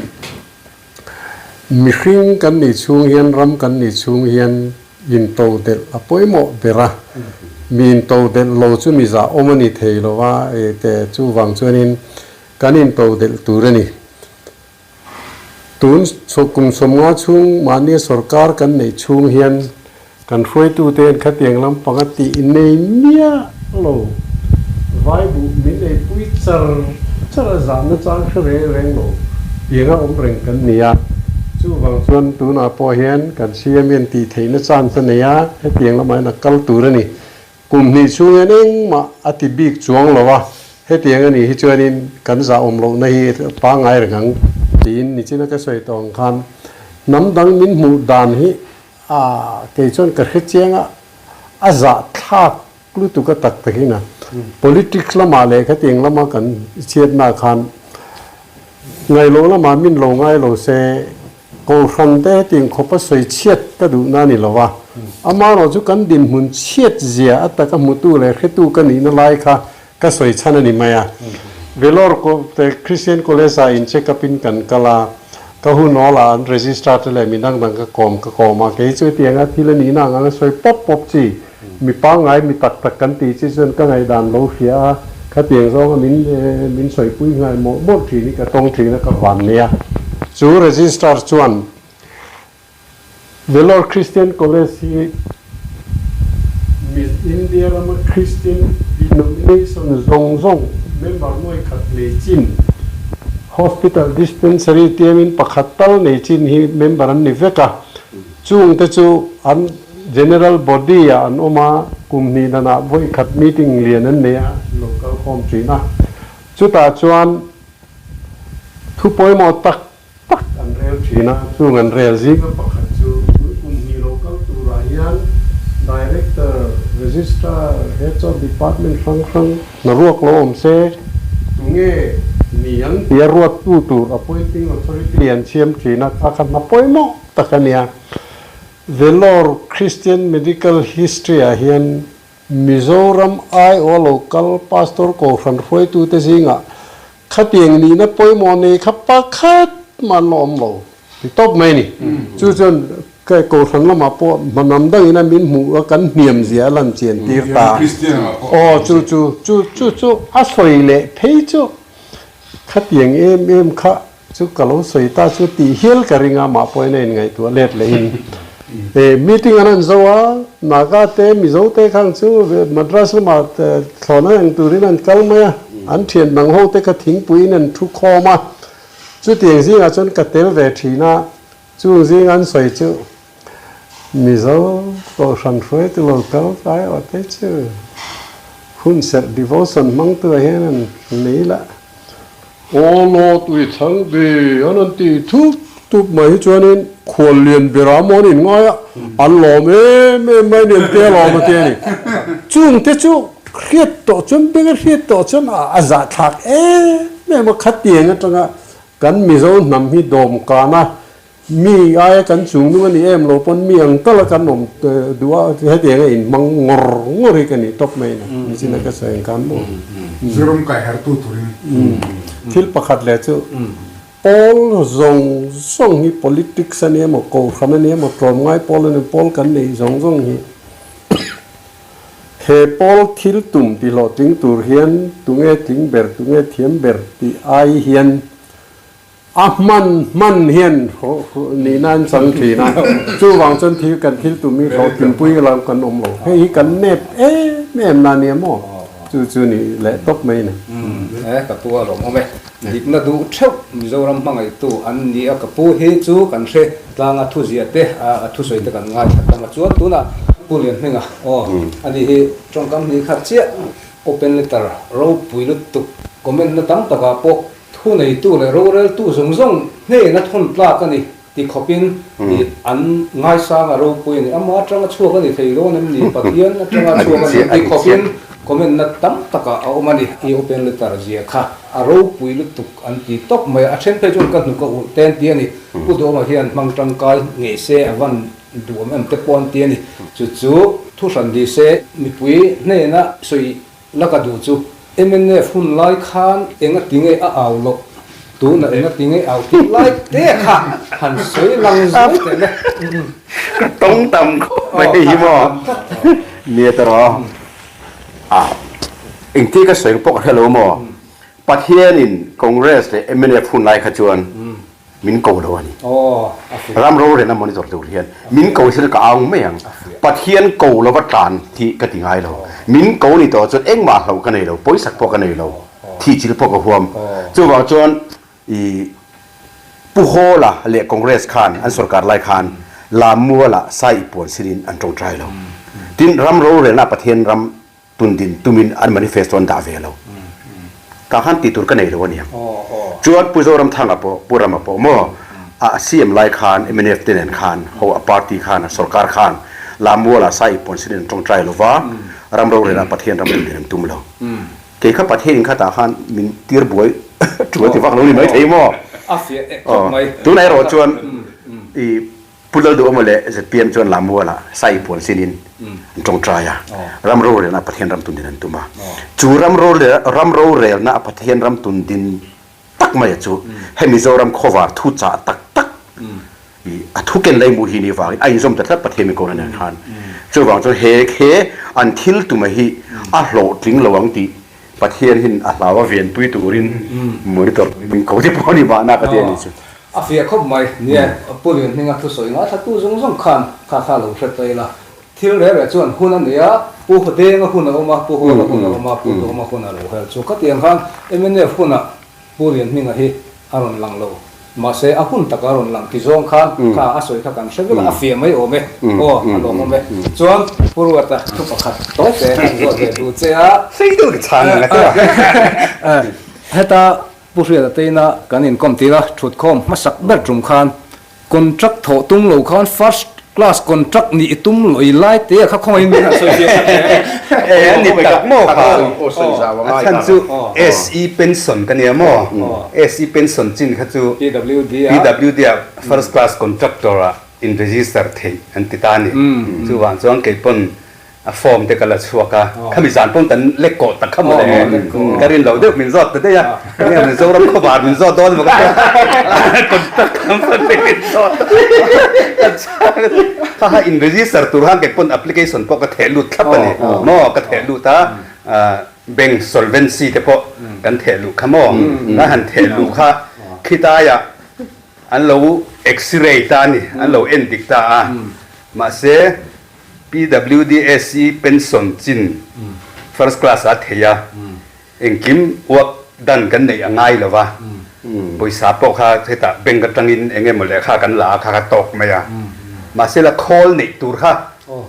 mihring kan nih chhung hian ram kan nih chhung hian into delh a pawimawh ber a, mi into delh lo chu mi zah awm a ni thei lo a ih te chuvang chuanin kan into delh tur a ni. Tun kum 50 chhung mahni sorkar kan neih chhung hian kan hruaitute hian khatiang lampang a tih nei miah lo. Vai buh min eipui char char a zahna chang hre reng reng lo tianga awm reng kan ni a. Chuvang chuan tunah pawh hian kan CM hian tih theihna chance a nei a, hetiang lamah hian a kal tur a ni. Kum hnih chhung hian engmah a ti bik chuang lo a. Hetiang a nih hi chuanin kan zahawm lohna hi pangngai reng ang tiin nichina ka sawi tawh ang khan hnam dang min hmuh dan hi a kei chuan ka hre chiang a, a zahthlak lutuk a tak takin a. Politics lamah leh khatiang lama kan chhiatna khan ngailo lamah min lo ngai lo se Kohhran te hetiang khawpa sawi chhiat ka duhna a ni lo a, amaherawh chu kan dinhmun chhiat zia a taka hmutu leh hretu ka nihna lai kha ka sawi chhan a ni mai a. Vellore te Christian College ah in check up in kan kal a, ka hun awl ah an registrar te leh mi dang dang ka kawm ka kawm a, kei chu hetianga thil a nihna ang anga sawi pawp pawp chi, mi pangngai mi tak tak kan tih chi chuan ka ngaihdan lo hria a, khatiang zawnga min min sawipui nghal mawlh mawlh thin hi ka tawng thin a ka van nia. Chu registrar chuan Vellore Christian College hi India rama Christian denomination zawng zawng member nuai khat nei chin Hospital Dispensary tiangin pakhat tal nei chin hi member an ni vek a, chungte chu an General Body ah an awm a, kum hnih danah vawi khat meeting lian an nei a, an lo kal khawm thin a. Chutah chuan thu pawimawh tak tak an rel thin a, chung an rel zinga pakhat chu tun kum hnih lo kal turah hian Director, Registrar, Heads of Department hrang hrang hna ruak lo awm se, tunge ni ang tia ruattu tur Appointing Authority an siam thin a, kha kha hna pawimawh tak a nia. Vellore Christian Medical History ah hian Mizoram aiawha lo kal Pastor Kohhran hruaitute zingah khatiang nihna pawimawh nei kha pakhat mah an la awm lo ti tawp mai a ni. Chu chuan Kohhran lamah pawh hmanam dangin a min hmuh a kan hniam zia a lan chian tir ta. Aw chu chu chu chu chu a sawi leh phei chu khatiang em em kha Chu ka lo sawi ta chu tih hial ka ring a, mah pawhin a inngaihtuah let leh in e meeting an han zo a, Naga te Mizo te khang chu Madras lamah thlawhna eng turin an kal mai a, an thian dang ho te kha thingpuiin an thu khawm a, chutiang zingah chuan ka tel ve thin a, chung zinga an sawi chu Mizo Kohhran hruaitu lo kal tlai awh te chu hunserh devotion hmangtuah hian an nei lah. Aw law tui chhang ve an an ti thup thup mai hi chuanin khual lian ber a maw an in ngai a, an lawm em em mai nen te a lawm a ti a ni. Chung te chu hriat tawh chuan beng a hriat tawh chuan a zahthlak em em a, khatiang atanga kan Mizo hnam hi dawmkan a Mi aia kan chung nung a ni em lo pawn mi ang tala kan awm duh a, hetiang a inhmang ngawr ngawr hi ka nih tawp mai na, nichina ka sawi ang khan maw. Zoram kai hartu turin. Thil pakhat leh chu pawl zawng zawng hi politics a ni emaw, kohhran a ni emaw, tlawmngai pawl a ni emaw, pawl kan neih zawng zawng hi he pawl thil tum tihlawhtling tur hian tunge tling ber, tunge thiam ber tih ai hian A hman hman hian nihna an chang thin a, chuvang chuan thil kan thil tum hi hlawhtlinpui lam kan awm lo. Hei hi kan nep em em na nia maw? Chu chu ni leh tawp mai a ni. E, ka pu a lawm awm e. Dikna duh theuh Mizoram hmangaihtu an ni a, ka pu hi chu kan hre tlang a thuziah te, a thusawi te kan ngaithla tlang a. Chuan tunah Pu Lianhminga, aw, ani hi tawngkam hnih khat chiah open letter ropui lutuk comment na tam takah pawh Thu neitu leh roreltu zawng zawng hnena thawn tlak a ni ti khawpin ih an ngaisang a ropui a ni. Amah atanga chhuak a ni thei dawn em ni? Pathian atanga chhuak a ni ti khawpin comment na tam takah a awm a ni. I open letter zia kha a ropui lutuk an ti tawp mai a. A then phei chuan ka hnuk a ulh te an ti a ni. Pu Duhawma hian hmang tangkai ngei se a van duhawm em te pawh an ti a ni. Chu chu thu hran ni se mipui hnena sawi La ka duh chu mnf hun lai khan enga tinge a au loh, tunah enga tinge au tih lai te kha han sawi lang zuai teh le. Ka tawng tam khawp mai hei hi maw nia ta rawh a engti ka sawi pawh ka hre lo maw Pathianin Congress leh mnf hun lai kha chuan Min ko lo a ni. Ram rorelna monitor tur hian min ko hi ka au mai ang. Pathian ko lova tlan hi ka ti ngai lo. Min ko ni tawh chuan engmah hlauh ka nei lo, pawisak pawh ka nei lo, thihchilh pawh ka huam. Chuvang chuan i Pu Hawla leh Congress khan an sorkar lai khan Lammualah sai i puan sinin an tawngtai lo. Tin, ram rorelna Pathian ram tundin tumin an manifesto an dah ve lo. Tah khan tih tur ka nei lo a nia. Chuan Pu Zoramthanga pawh, Pu Rama pawh maw a CM lai khan mnf te nen khan ho a party khan a sorkar khan Lammualah Sai Ippuan sin in an tawngtai lo va, ram rorel ah Pathian ram tum din an tum lo. Kei kha Pathian in kha tah khan min tir buai thu a ti vak lo ni maithei maw? Tunah erawh chuan i Pu Lalduhawma leh zpm chuan Lammualah Sai Ippuan sin in an tawngtai a, ram rorelna a Pathian ram tun din an tum a. Chu ram ram rorelna a Pathian ram tun din tak maia chu he Mizoram khawvar thu chah tak tak i a thu ken lei mu hi ni vangin a inzawm ta tlat Pathian min kawhna nen khan. Chuvang chuan he he an thil tuma hi a hlawhtling lo ang tih Pathian hin a hlau a venpui turin monitor turin min ko te pawh a ni mahna ka ti a ni chu. A fiah khawp mai. Nia, Pu Lianhminga thusawi ngaithlatu zawng zawng khan kha kha lo hre ta ila. Thil reh reh chuan hun a nei a, Pu Denga hun a awm a, Pu Huala hun a awm a, Pu Duhawma hun a lo her chu. Khatiang khan mnf hunah Pu Lianhminga hi a rawn lang lo. Mahse, a hun taka a rawn lang ti zawng khan kha a sawi kha kan hre vek a, a fiah mai awm e. Aw, a lawm awm e. Chuan, Pu Ruata thu pakhat tawi te kan zawt ve duh che a. Sei deuh ka chhan ang a che a. Heta Pu Hriata teina kan inkawm tir a, thutkhawm hmasak ber tum khan Contract thawh tum lo khan first class contract nih i tum lawih lai te a kha khawngaihin min han sawi fiah khat hle. E a ni tak maw kha? A chhan chu SE pension ka nia maw? SE pension chin kha chu PWD ah first class contractor ah in register theih an ti ta a ni. Chuvang chuan kei pawn A form te ka la chhuak a, khami zan pawn kan lek kawh tak kha mawle ka rin loh deuh min zawt ta daih a, enge Mizoram khawvar min zawt dawn emaw ka tia contact number te min zawt a, ka chhang a, kha kha in register tur khan kei pawn application pawh ka theh lut thlap a ni maw, ka theh lut a, bank solvency te pawh kan theh luh kha maw, kan han theh luh kha khitaiah an lo x-ray ta a ni, an lo en dik ta a, mahse PWDSC pension chin first class a thei a, engkim work done kan neih a ngai lo va, pawisa pawh kha hetah bank atangin eng emaw lehkha kan la a kha kha tawk mai a, mahse la khawl neih tur kha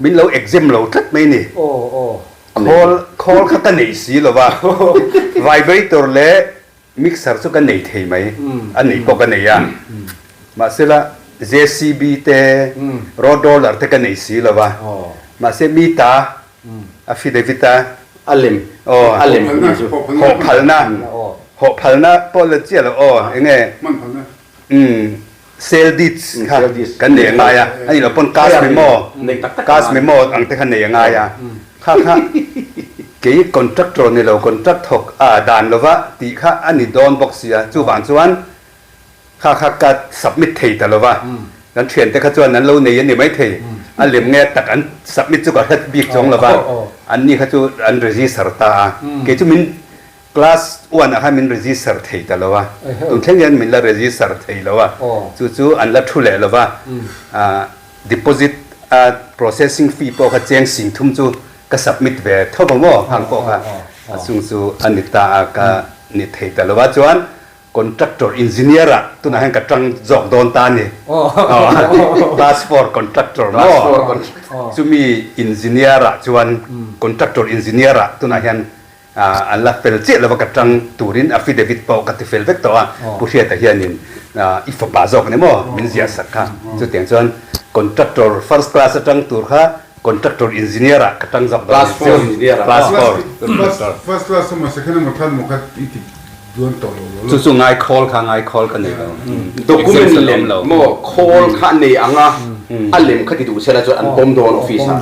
min lo exempt lo tlat mai ni, khawl khawl kha ka nei si lo va, vibrator leh Mixer chu ka nei thei mai, a neih pawh ka nei a, mahsela JCB te, road roller te ka nei si lo va, mahse mi ta affidavit a, A lem, a lem ni chu. Hawh phalna, hawh phalna pawh la chiah lo aw, eng nge, umm sale deeds kha kan nei a ngai a, a nih loh pawn cash memo, cash memo ang te kha nei a ngai a, kha kha kei contractor ni lo contract thawk a dan lova tih kha a ni dawn bawk sia, chuvang chuan kha kha ka submit thei ta lova, kan thiante kha chuan an lo nei a ni maithei, a lem nge tak an submit chu ka hre bik chuang lova, anni kha chu an register ta a, kei chu min Class one ah khan min register thei ta lo a, tun thleng hian min la register thei lo a, chu chu an la thu leh lo va, deposit a processing fee pawh kha cheng sing thum chu ka submit ve tho va maw, hang pawh kha a chung chu a ni ta a, ka ni thei ta lo va, chuan contractor engineer ah tunah hian ka tang zawk dawn ta a ni, class four contractor maw, chumi engineer ah chuan contractor engineer ah tunah hian An la fel chiah lova ka tang turin affidavit pawh ka ti fel vek tawh a, Pu Hriata hianin i fapa zawk ni maw min ziah sak kha. Chutiang chuan contractor first class atang tur kha contractor engineer ah ka tang zawk dawn a ni chu. Class four contractor. First class emaw second emaw third emaw kha i ti duan tawh lo lo. Chu chu ngai khawl kha ngai khawl ka nei lo. Document lem maw khawl kha nei ang a, a lem kha ti duh sela chuan an pawm dawn office ah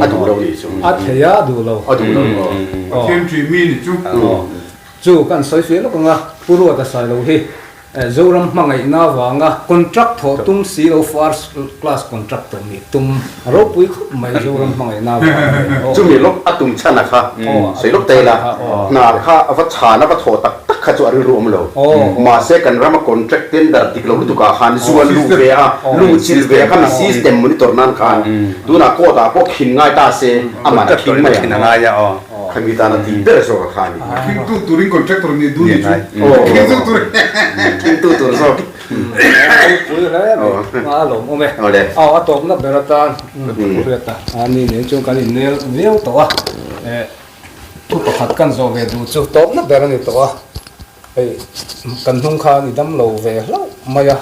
a duh lo nih chu. A thei a duh lo. A duh lo. Pathian ṭih mi nih chu. Chu kan sawi fiah lawk ang a, Pu Ruata Sailo hi Zoram hmangaihna avanga contract thawh tum si lo first class contract tawh nih tum a ropui khawp mai Zoram hmangaihna avanga. Chumi lawk a tum chhan a kha sawi lawk ta ila hna kha a va chhan a va thawh tak tak kha chu a rilru awm lo. Mahse kan rama contract tender dik lo lutuk ah khan zuan luh ve a, luh chilh ve a khami system monitor nan khan tunah court ah pawh khin ngai ta se aman a khing mai ang. Khami tana tih ber zawk a kha a ni. A khingtu turin contractor nih duh ni chu. A khingtu tur. Khingtu tur zawk. Pui hle mai. A lawm awm e. Aw a tawpna ber atan Pu Hriata a ni nen chuan kan innel viau tawh a. Thu pakhat kan zawh ve duh chu tawpna ber a ni tawh a, hei kan hnung khan i dam lo ve hlauh mai a,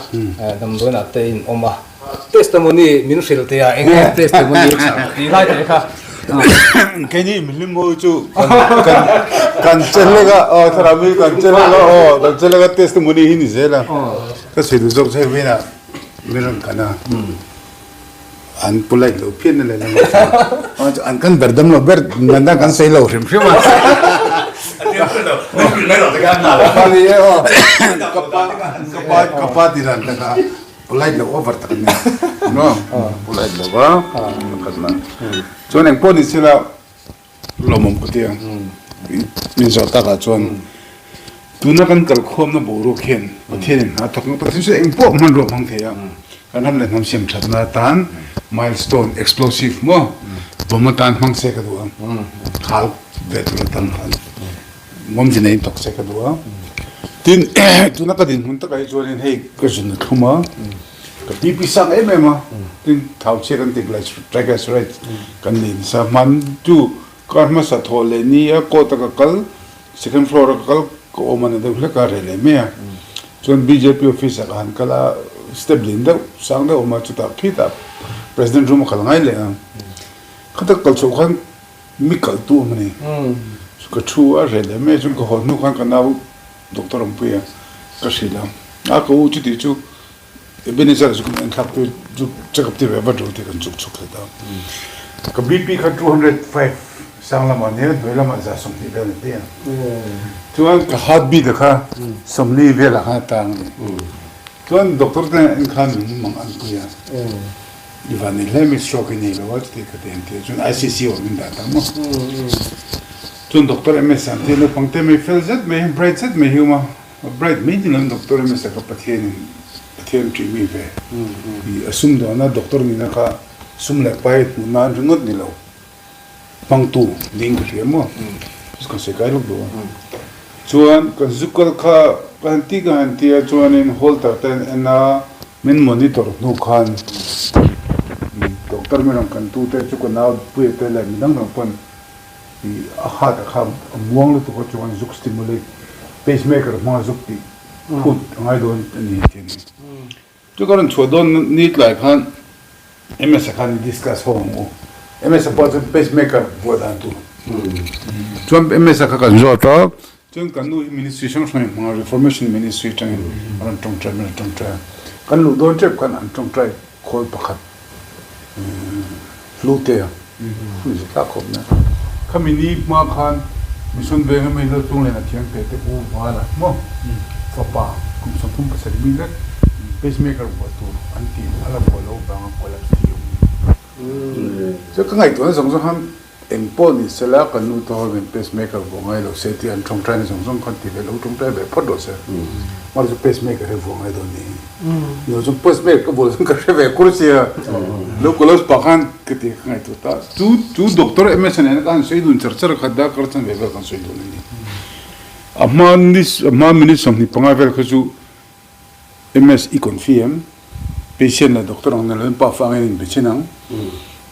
damdawiinah te in awm a. Testimony min hrilh teh a, eng nge testimony tih lai teh kha. Keini mihlim ho chu kan kan chelek a, aw thlarau mi kan chelek a, aw kan chelek a testimony hi ni zel a, ka sawi duh zawk chu hei vawiinah min rawn kan a. An polite lo phian na leh lam an kan ber dam lo ber nanda kan sei lo hrim hrim a. Ka pa ti dan taka polite lo over tak ani no polite lo va khatna chuan eng pawh ni sela Lawmawm ka ti a, min zawh takah chuan tuna kan kalkhawmna boruak hian Pathianin hna thawk ang, Pathian chu engpawh hmanrua hmang thei a, kan ram leh hnam siam thatna atan milestone explosive maw bomb atan hmang se ka duh a, khal ve tur atan khan ngawmzi neiin thawk se ka duh a. Tin, tuna ka dinhmun takah hi chuanin hei ka zun a thlum a, Ka BP sang em em a, tin thau chhiat an ti triglycerides kan nei nasa. Hman chu kar hmasa thawh leh ni a court a ka kal, second floor a ka kal ka awm a na deuh hlek a reh leh mai a. Chuan bjp office ah ka han kal a, step lian deuh sang deuh a awm a, chutah khitah president room a kal ngai leh a. Khata kal chhoh khan mi kal tu awm a ni. Ka thu a reh leh mai a, chuan ka haw hnu khan ka nau doctor Awmpuia ka hrilh a, a ka u chuti chu Ebenezer chu kan enthlak tir chu check up tir ve vat ru tih kan chuk chuk thei ta. Ka BP kha 205 sang lamah nia hnuai lamah 120 vel a ni tih a. Chuan ka heart beat a kha 40 velah khan a tang a ni. Chuan doctor te en khan min mang an pui a. I van nei hle mai stroke i nei lo a chuti ka ti an ti a. Chuan ICC ah min dah ta maw. Chuan doctor MS an ti a naupang te mai fel zet mai bright zet mai hi a awm a. Bright mai ni lo doctor hmasa kha Pathian in Pathian ṭih mi ve i a sum dawn a doctor nihna kha sum leh pai hmuh nan ringawt ni lo hmangtu ding ka hria maw kan sawi kai lawk duh a chuan kan zu kal kha ka han ti ka han ti a chuanin holter te an en a min monitor hnu khan doctor mi rawn kan tu te chu ka nau puia te leh midang dang pawn I a heart a kha a muang lutuk a chuan zuk stimulate pacemaker hmanga zuk tih phut a ngai dawn a ni tih a ni. Chu ka rawn chhuah dawn ni tlai khan MS a khan i discuss ho ang u. MS a pawh chuan pacemaker buah dan tur chuan MS a kha kan zawt a, chuan kan nu hi ministry hrang hrang in hmanga reformation ministry atangin a rawn tawngtai min rawn tawngtai a. Kan luh dawn tep khan an tawngtai khawl pakhat Hlute a hui zet hlak khawp mai a. Khami ni hma khan Mission Venga mi Laltung Liana thiam te te u Vala maw fapa kum 37 mi vek pacemaker buah tur an tih a la buah lo vanga collapse thi awm ni. Chu ka ngaihtuahna zawng zawng khan Eng pawh ni sela kan nu te ho hian pacemaker vuah ngai lo se tih an tawngtaina zawng zawng khan ti ve lo tawngtai ve phawt rawh se. Mahse chu pacemaker hi vuah ngai dawn ni. Ni chu pacemaker ka vuah chuan ka hre ve kur sia. Lo collapse pah khan ka ti ka ngaihtuah ta. Chu chu doctor MS nena ka han sawi dun char char kha darkar chan ve vel kan sawi dun a ni. A hma ni a hma minute 25 vel kha chu MS i confi em? Patient leh doctor ang nilo in pa fa angin in be chin ang,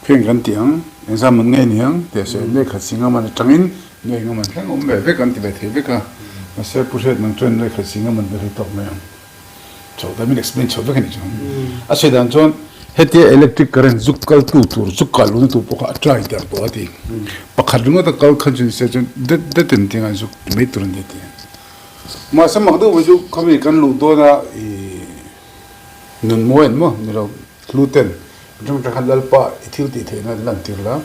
kheng kan ti ang, exam an ngei niang tih a sawi a, lehkha si ngam an atangin nuai ngam an thleng awm ve vek an ti ve thei vek a, mahse Pu Hriat nang chuan lehkha si ngam an vel hi tawk mai ang. Chho ta min explain chho vek a nih chu. A sawi dan chuan hetia electric current zuk kal tu tur zuk kal luhna tur pawh kha a try der tawh a ti. Pakhat ringawt a kal khan chu ni se chuan det det in tinga zuk ti mai tur a ni a ti. Mahse mak deuh mai chu khami kan luh dawn a i nun mawi an maw ni lo hlu ten atang atang khan Lalpa i thil tih theihna an lan tir la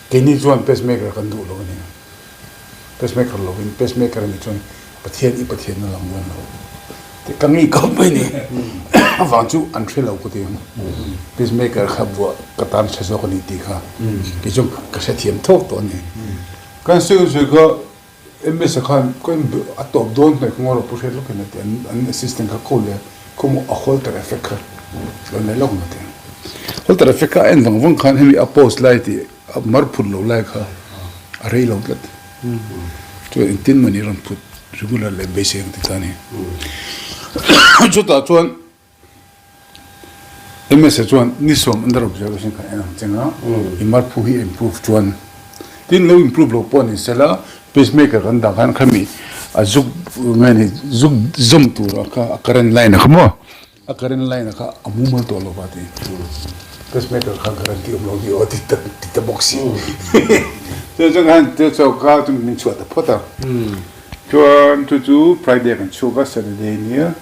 keini chuan pacemaker kan duh lo a ni pacemaker lovin pacemaker a nih chuan Pathian i Pathian na lang dawn lo tih ka ngei khawp mai ni avang chu an hre lo ka ti ang pacemaker kha buah ka tan hre zawk a ni tih kha kei chuan ka hrethiam thawk tawh a ni kan sawi sawi kha MS a khan ka in a tawp dawn hnaih kawng erawh pu hriat lawk in a ti an an assistant kha ko leh khawmaw a holter effect kha lo nei lawk ang a ti. Holter effect kha a en vang vang khan hemi a post lai tih a mar phut lo lai kha a rei lo tlat. Chuan engtin mawni rawn phut regular leh beisei ang ti ta a ni. Chutah chuan MS-a chuan ni sawm under observation kha en ang cheng a, i marphu hi improve chuan. Tin lo improve lo pawh ni sela pacemaker kan dah khan khami a zuk nge ni zuk zawm tur a kha a current line a kha maw a current line a kha a mumal tawh lo va ti pacemaker kha guarantee awm lo ni aw ti ta ti ta bawk si chuan chuan khan chu chu kha chu min chhuah ta phawt a chuan chu chu Friday kan chhuak a Saturday nia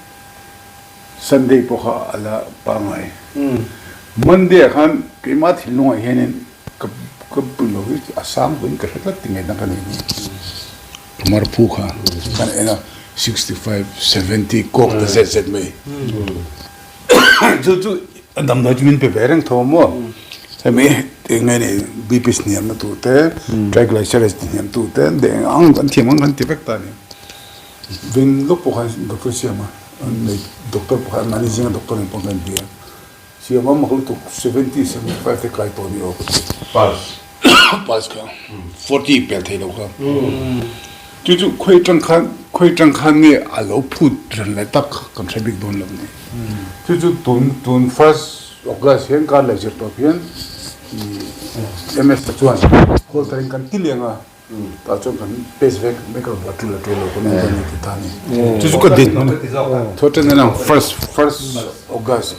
Sunday pawh kha a la pangngai Monday ah khan keimah thinlungah hianin Ka ka pui lo hi a sang pawhin ka hre tlat ti ngaihna ka nei ni. Ka mar phu kha kan en a 65, 70 kawk ta zet zet mai. Chu chu a damdawi chu min pe ve reng tho maw. Hemi eng nge ni BP hniamna tur te, triglycerides ti hniam tur te deng ang kan thiam ang kan ti vek ta a ni. Vin lawk pawh khan doctor siam a, doctor pawh khan mahni zinga doctor nen pawh kan inbia. Siam a mak lutuk 70, 75 te kai tawh ni aw ka ti. Pulse. Pulse kha 40 pel thei lo kha. Chu chu khawi tang khan khawi tang khan nge a lo phut ran leh tak kha kan hre bik dawn lo ni. Chu chu tun tun first August hian kar leh zir tawp hian MS te chuan call tarin kan ti leng a. Tah chuan kan test vek vek a a tul a tul lo kan en dawn a ni ti ta a ni. Chu chu ka date hman a thaw ṭan a first first August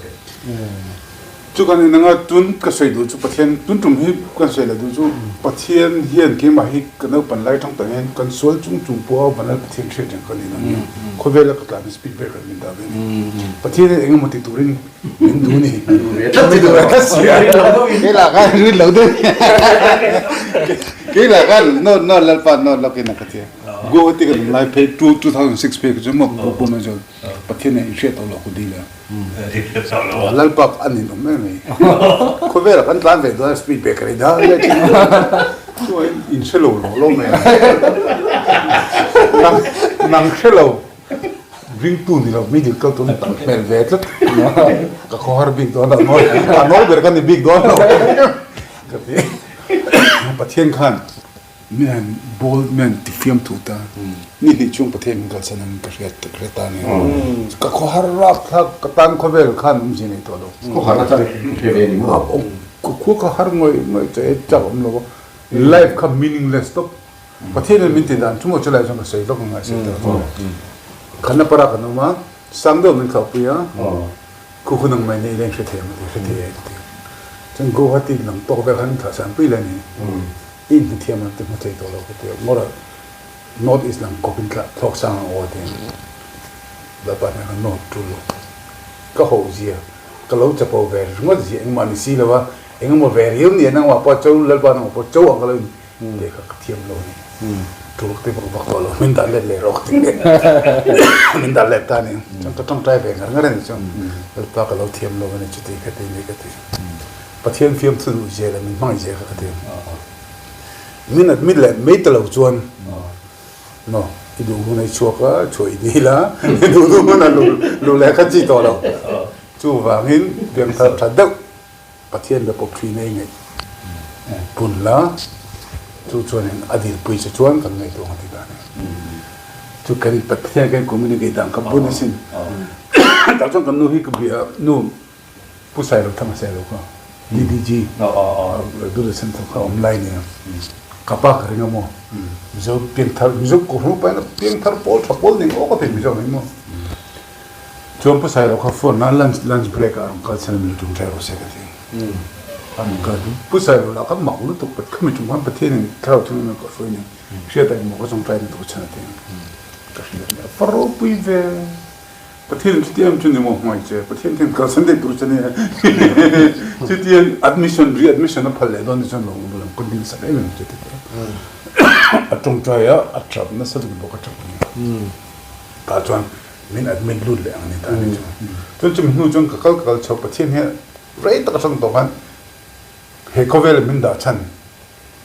chu kan en anga tun ka sawi duh chu Pathian tun tum hi kan sawi leh duh chu Pathian hian keimah hi ka naupan lai ṭang tawh hian kan sual chung chung pawh a vanlal Pathian hriat reng ka ni lo nia khawvela ka tlan speed breaker min dah ve a ni. Pathian hian engemaw ti turin Min duh ni. Min duh ve tlat si a. Kei lah khan rin lo deuh. Kei lah khan no no lalpa no lawkin a ka ti a. Guwahati ka dam lai phei 2006 phei ka chu maw ka pum a chuan Pathian nen inhriat tawh loh ka dil a. Lalpa a nin awm em mai. Khawvelah kan tlan ve dawn a speed breaker i dah leh thin a. Chuan inhre lo lo lo mai a. Nang nang hre lo. Ringtu ni lo mi dik kal tun tam hmel ve tlat ka khawhar bik dawn lo maw a nawi ber ka ni bik dawn lo ka ti Pathian khan mi han bawl mi han ti fiam thu ta ni hnih chhung Pathian min kalsan ang ka hriat ka hre ta ni ka khawhar rap thlak ka tan khawvel khan awmzia nei tawh lo khawhar na chang hre ve ni maw ka khua ka har ngawih ngawih che chak awm lo life kha meaningless tawp Pathian in min ti dan chu maw chulai chuan ka sawi vak ang a sawi ta chu. Khanna para kan awm a, sang deuh min thlauhpui a, khu khu nang mai nei leng hre thei ang a ti, hre thei e ka ti. Chuan Guwahati lam tawk vel khan min thlah san pui le ni, i inhmu thiam ang ti hmu thei tawh lo ka ti a, ngawrh North East lam kawp in thlawk sang ang aw a ti. Lalpa hmel kha nawt tul lo. Ka hoh zia, ka lo chapo ve ringawt zia engmah ni si lo a, engemaw ve riau ni a nangmah pawh cho Lalpa nangmah pawh cho ang ka lo in Lehkha ka thiam lo a ni. Tul te vak vak tawh lo, min dah let leh rawh ka ti nge. Min dah let ta a ni. Chuan ka tawngtai ve ngar ngar a ni chuan Lalpa ka lo thiam lo a ni chuti ka ti ni ka ti. Pathian fiamthu duh zia leh min hmangaih zia kha ka ti. Min admit leh mai ta lo chuan no i duh hun a i chhuak a, chhuah i dil a, i duh duh hun a luh leh kha chi tawh lo. Chuvangin piangthar tha deuh. Pathian be pawp thin a i ngaih pun la, chu chuanin a dilpui che chuan kan ngaihtuah ang a ti ta a ni. Chu kan Pathian kan communicate dan kha bun asin. Tah chuan kan nu hi ka bia nu Pu Sailo Thanga Sailo kha DDG Doordarshan thawk kha awm lai nia. Ka pa ka ring a maw Mizo piangthar Mizo kohhran upa in piangthar pawl tha pawl ning awk a thei Mizo ning maw. Chuan Pu Sailo kha phone a lunch lunch break ah a rawn kal chhan a min lo ṭawngṭai rawh se ka ti. A rawn kal chu Pu Sailo lah kha mak lutuk pat khami ṭum khan Pathian in thlarau thing in ka hruai nen hriat a engmaw ka ṭawngṭai na tur chhan a ti ang. Ka hria a nia fa ropui ve. Pathian in chuti em chu ni maw hmangaih che Pathian hian kalsan daih tur che nia chutiang admission re-admission a phal leh dawn ni chuan lo lam ka dil sak em em che ti ta. A ṭawngṭai a a ṭap nasa lutuk bawk a ṭap a ni. Tah chuan min admit lut leh ang a ni ta ni chu. Chuan chumi hnu chuan ka kal ka kal chho Pathian hian rei tak atang tawh khan he khawvela min dah chhan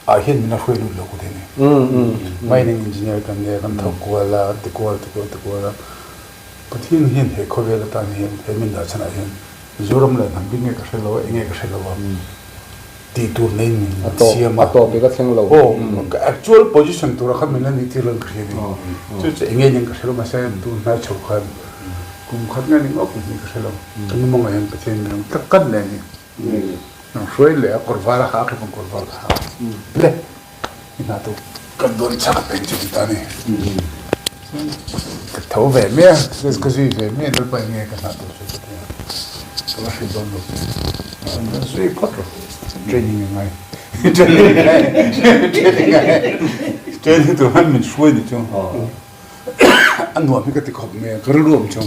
ah hian min a hruai lut lo ka ti a ni. Mining engineer kan nia kan thawk kual a, ti kual ti kual ti kual a. Pathian hian he khawvel atan hian he min dah chhan ah hian Mizoram leh hnam bik nge ka hre lo a, enge ka hre lo a. Tih tur nei min siam a. A tawp i ka thleng lo. Aw, ka actual position tura kha min la nih tir lo in ka hria ni. Chu chu enge ning ka hre lo mahse tun hnai chho khan kum khat nge ning awk kum hi ka hre lo. Ka nu mawngah hian Pathian min rawn tlat kat leh a ni. Rawn hruai leh a kawr var a ha a, kei pawh kawr var ka ha. Le. I hna tu kan dawn chak peng chu ti ta ni. Ka tho ve mai a, ka zui ve mai a, Lalpa eng nge ka hna tur chu ka ti a, ka la hrilh dawn lo che. An zui phawt rawh, training a ngai. Training a ngai, training a ngai, training tur khan min hruai ni chu. A nuam hi ka ti khawp mai a, ka rilru awm chu.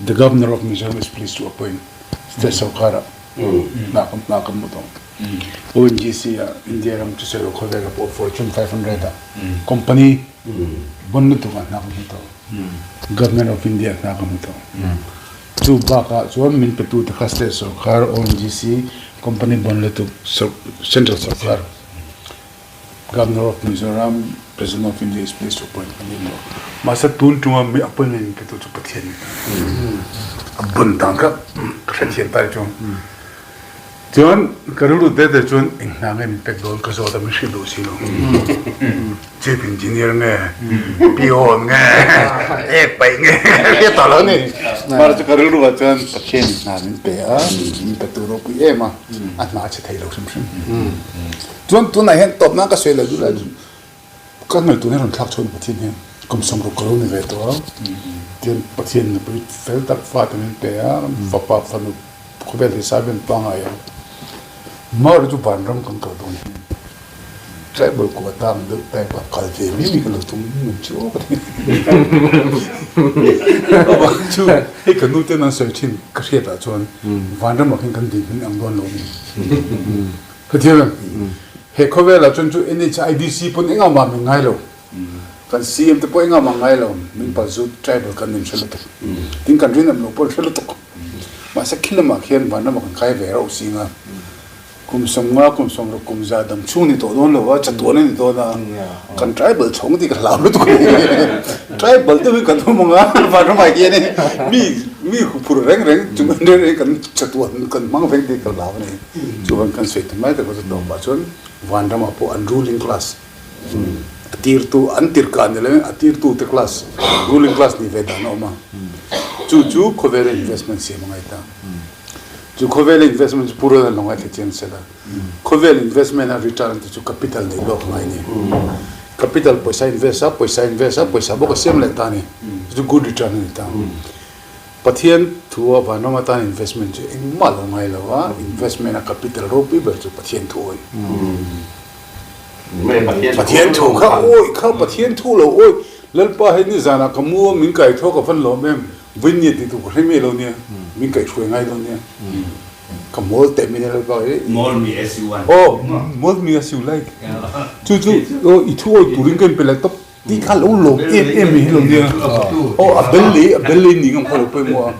The Governor of Mizoram is pleased to appoint State Sorkar ah hna kan hna kan hmu tawh. ONGC ah India ram chu sawi lo khawvel ah pawh Fortune 500 ah company bon lutuk ah hna kan hmu tawh. Government of India ah hna kan hmu tawh. Chu bak ah chuan min petu te kha State Sorkar, ONGC, company bon lutuk, Central Sorkar. Governor of Mizoram, President of India is pleased to appoint kan ni maw? Mahse tun ṭunga mi appointment min petu chu Pathian ni ta. A bun dan kha ka hrethiam ta chu. Chuan ka rilru te te chuan eng hna nge min pek dawn ka zawt a min hrilh duh si lo. Chief Engineer nge, Peon nge, ek paih nge ka hria tawh lo ni. Mahse chu ka rilru ah chuan Pathian in hna min pe a, min petu ropui em a, a hna a chhe thei lo hrim hrim. Chuan tunah hian tawpna ka sawi lo duh lai chu ka ngaihtuah hian rawn thlak chhuak Pathian hian kum sawmruk ka lo ni ve tawh a, tihian Pathian nupui fel tak fa te min pe a, fapa fanu khawvel hi sai vel pangngai a, Mara chu vanram kan kal dawn hian tribal quota ang deuh type a kal ve mai mai ka lo tum ngam chu aw ka ti. Avang chu hei ka nu ten an sawi thin ka hriatah chuan vanramah khian kan dinhmun ang dawn lo a ni. Pathian, he khawvelah chuan chu NHIDC pawn engah mah min ngai lo. Kan CM te pawh engah mah ngai lo. Min palzut tribal kan nin hre lutuk. Tin kan rinawm loh pawh an hre lutuk. Mahse khi lamah khian vanram ah kan kai ve rauh si nga. Kum 50, kum 60, kum 100 dam chhung ni tawh dawn lo a, chatuan a ni dawn a. Kan tribal chhawng tih ka hlau lutuk a ni. Tribal deuh hi kan awm ang a, vanram ah hian mi mi huphurh reng reng chung reng reng kan chatuan kan hmang veng tih ka hlau a ni. Chuan kan sawi ta mai tak chu tawpah chuan vanramah pawh an ruling class a tirtu an tirkah ni lovin a tirtute class ruling class nih ve dan a awm a. Chu chu khawvela investment siam a ngai ta. Chu khawvela investment chu Pu Roland lo ngaithla chiang sela. Khawvel investment a return te chu capital nei lawk ngai a ni. Capital pawisa invest a, pawisa invest a, pawisa bawk a siam leh ta a ni. Chu chu good return a ni ta. Pathian thu a vanram atan investment chu engmah lo ngai lo a, investment a capital ropui ber chu Pathian thu awi. Pathian thu kha awi kha Pathian thu lo awi. Lalpa hei nizanah ka mu a min kai thaw ka van lawm em, vawinia tih tur ka hre miah lo nia, min kaihhruai ngai lo nia. Ka mawl teh mai nia Lalpa hi. Mold me as you want. Aw, mold me as you like. Chu chu aw i thu awi turin ka inpe leh tawp. Tih kha lo lawm em em mai hi lo nia. Aw a bel lei a bel lei ni ngam kha lo pawimawh a.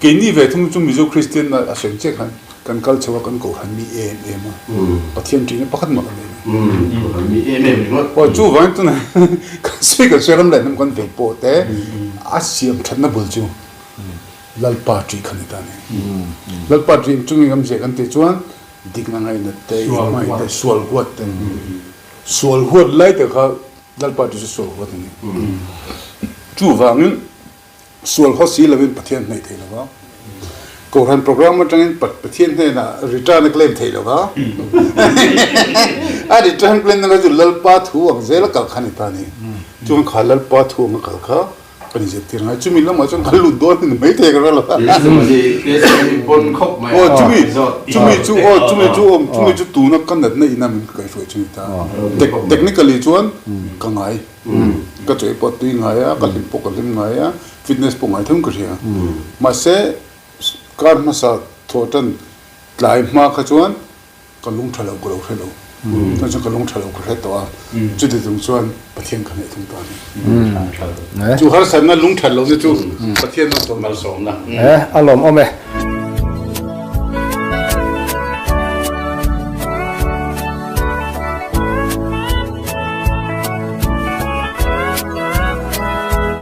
Keini ve thung chu Mizo Kristian a sawi chiah khan kan kal chho a kan kohhran mi em em a. Pathian ṭihna pakhat mah kan nei lo. Aw chuvangin tunah kan sawi kan sawi ram leh hnam kan vei pawh te a siam ṭhatna bul chu Lalpa ṭih kha ni ta a ni. Lalpa ṭih chungin kan ziah kan tih chuan dikna ngainat te, inhmangaih te, sual huat te. Sual huat lai te kha Lalpa chu sual huat a ni. Chuvangin sual haw si lovin Pathian hnaih thei lova, Kohhran program atangin Pathian hnenah return a claim thei lova, a return claim na kha chu Lalpa thu ang zel a kal kha a ni ta a ni. Chuan kha Lalpa thu ang a kal kha Kan inzirtir ngai. Chumi lamah chuan kan lut dawn a ni mai thei ka hre lo. Aw chumi chumi chu aw chumi chu awm chumi chu tuna ka natna ina min kaihhruai chu ni ta. Technically chuan ka ngai. Ka chawi pawh tui ngai a, ka hlim pawh ka hlim ngai a, fitness pawh ngai thung ka hria. Mahse kar hmasa thawh tan tlai hma kha chuan Ka lung tha lo ka lo hre lo. Chuan chuan ka lung tha lo ka hre tawh a, chuti chung chuan Pathian ka hnaih thung ta a ni. Chu harsatna lung that lohna chu Pathian malsawmna. A lawmawm e.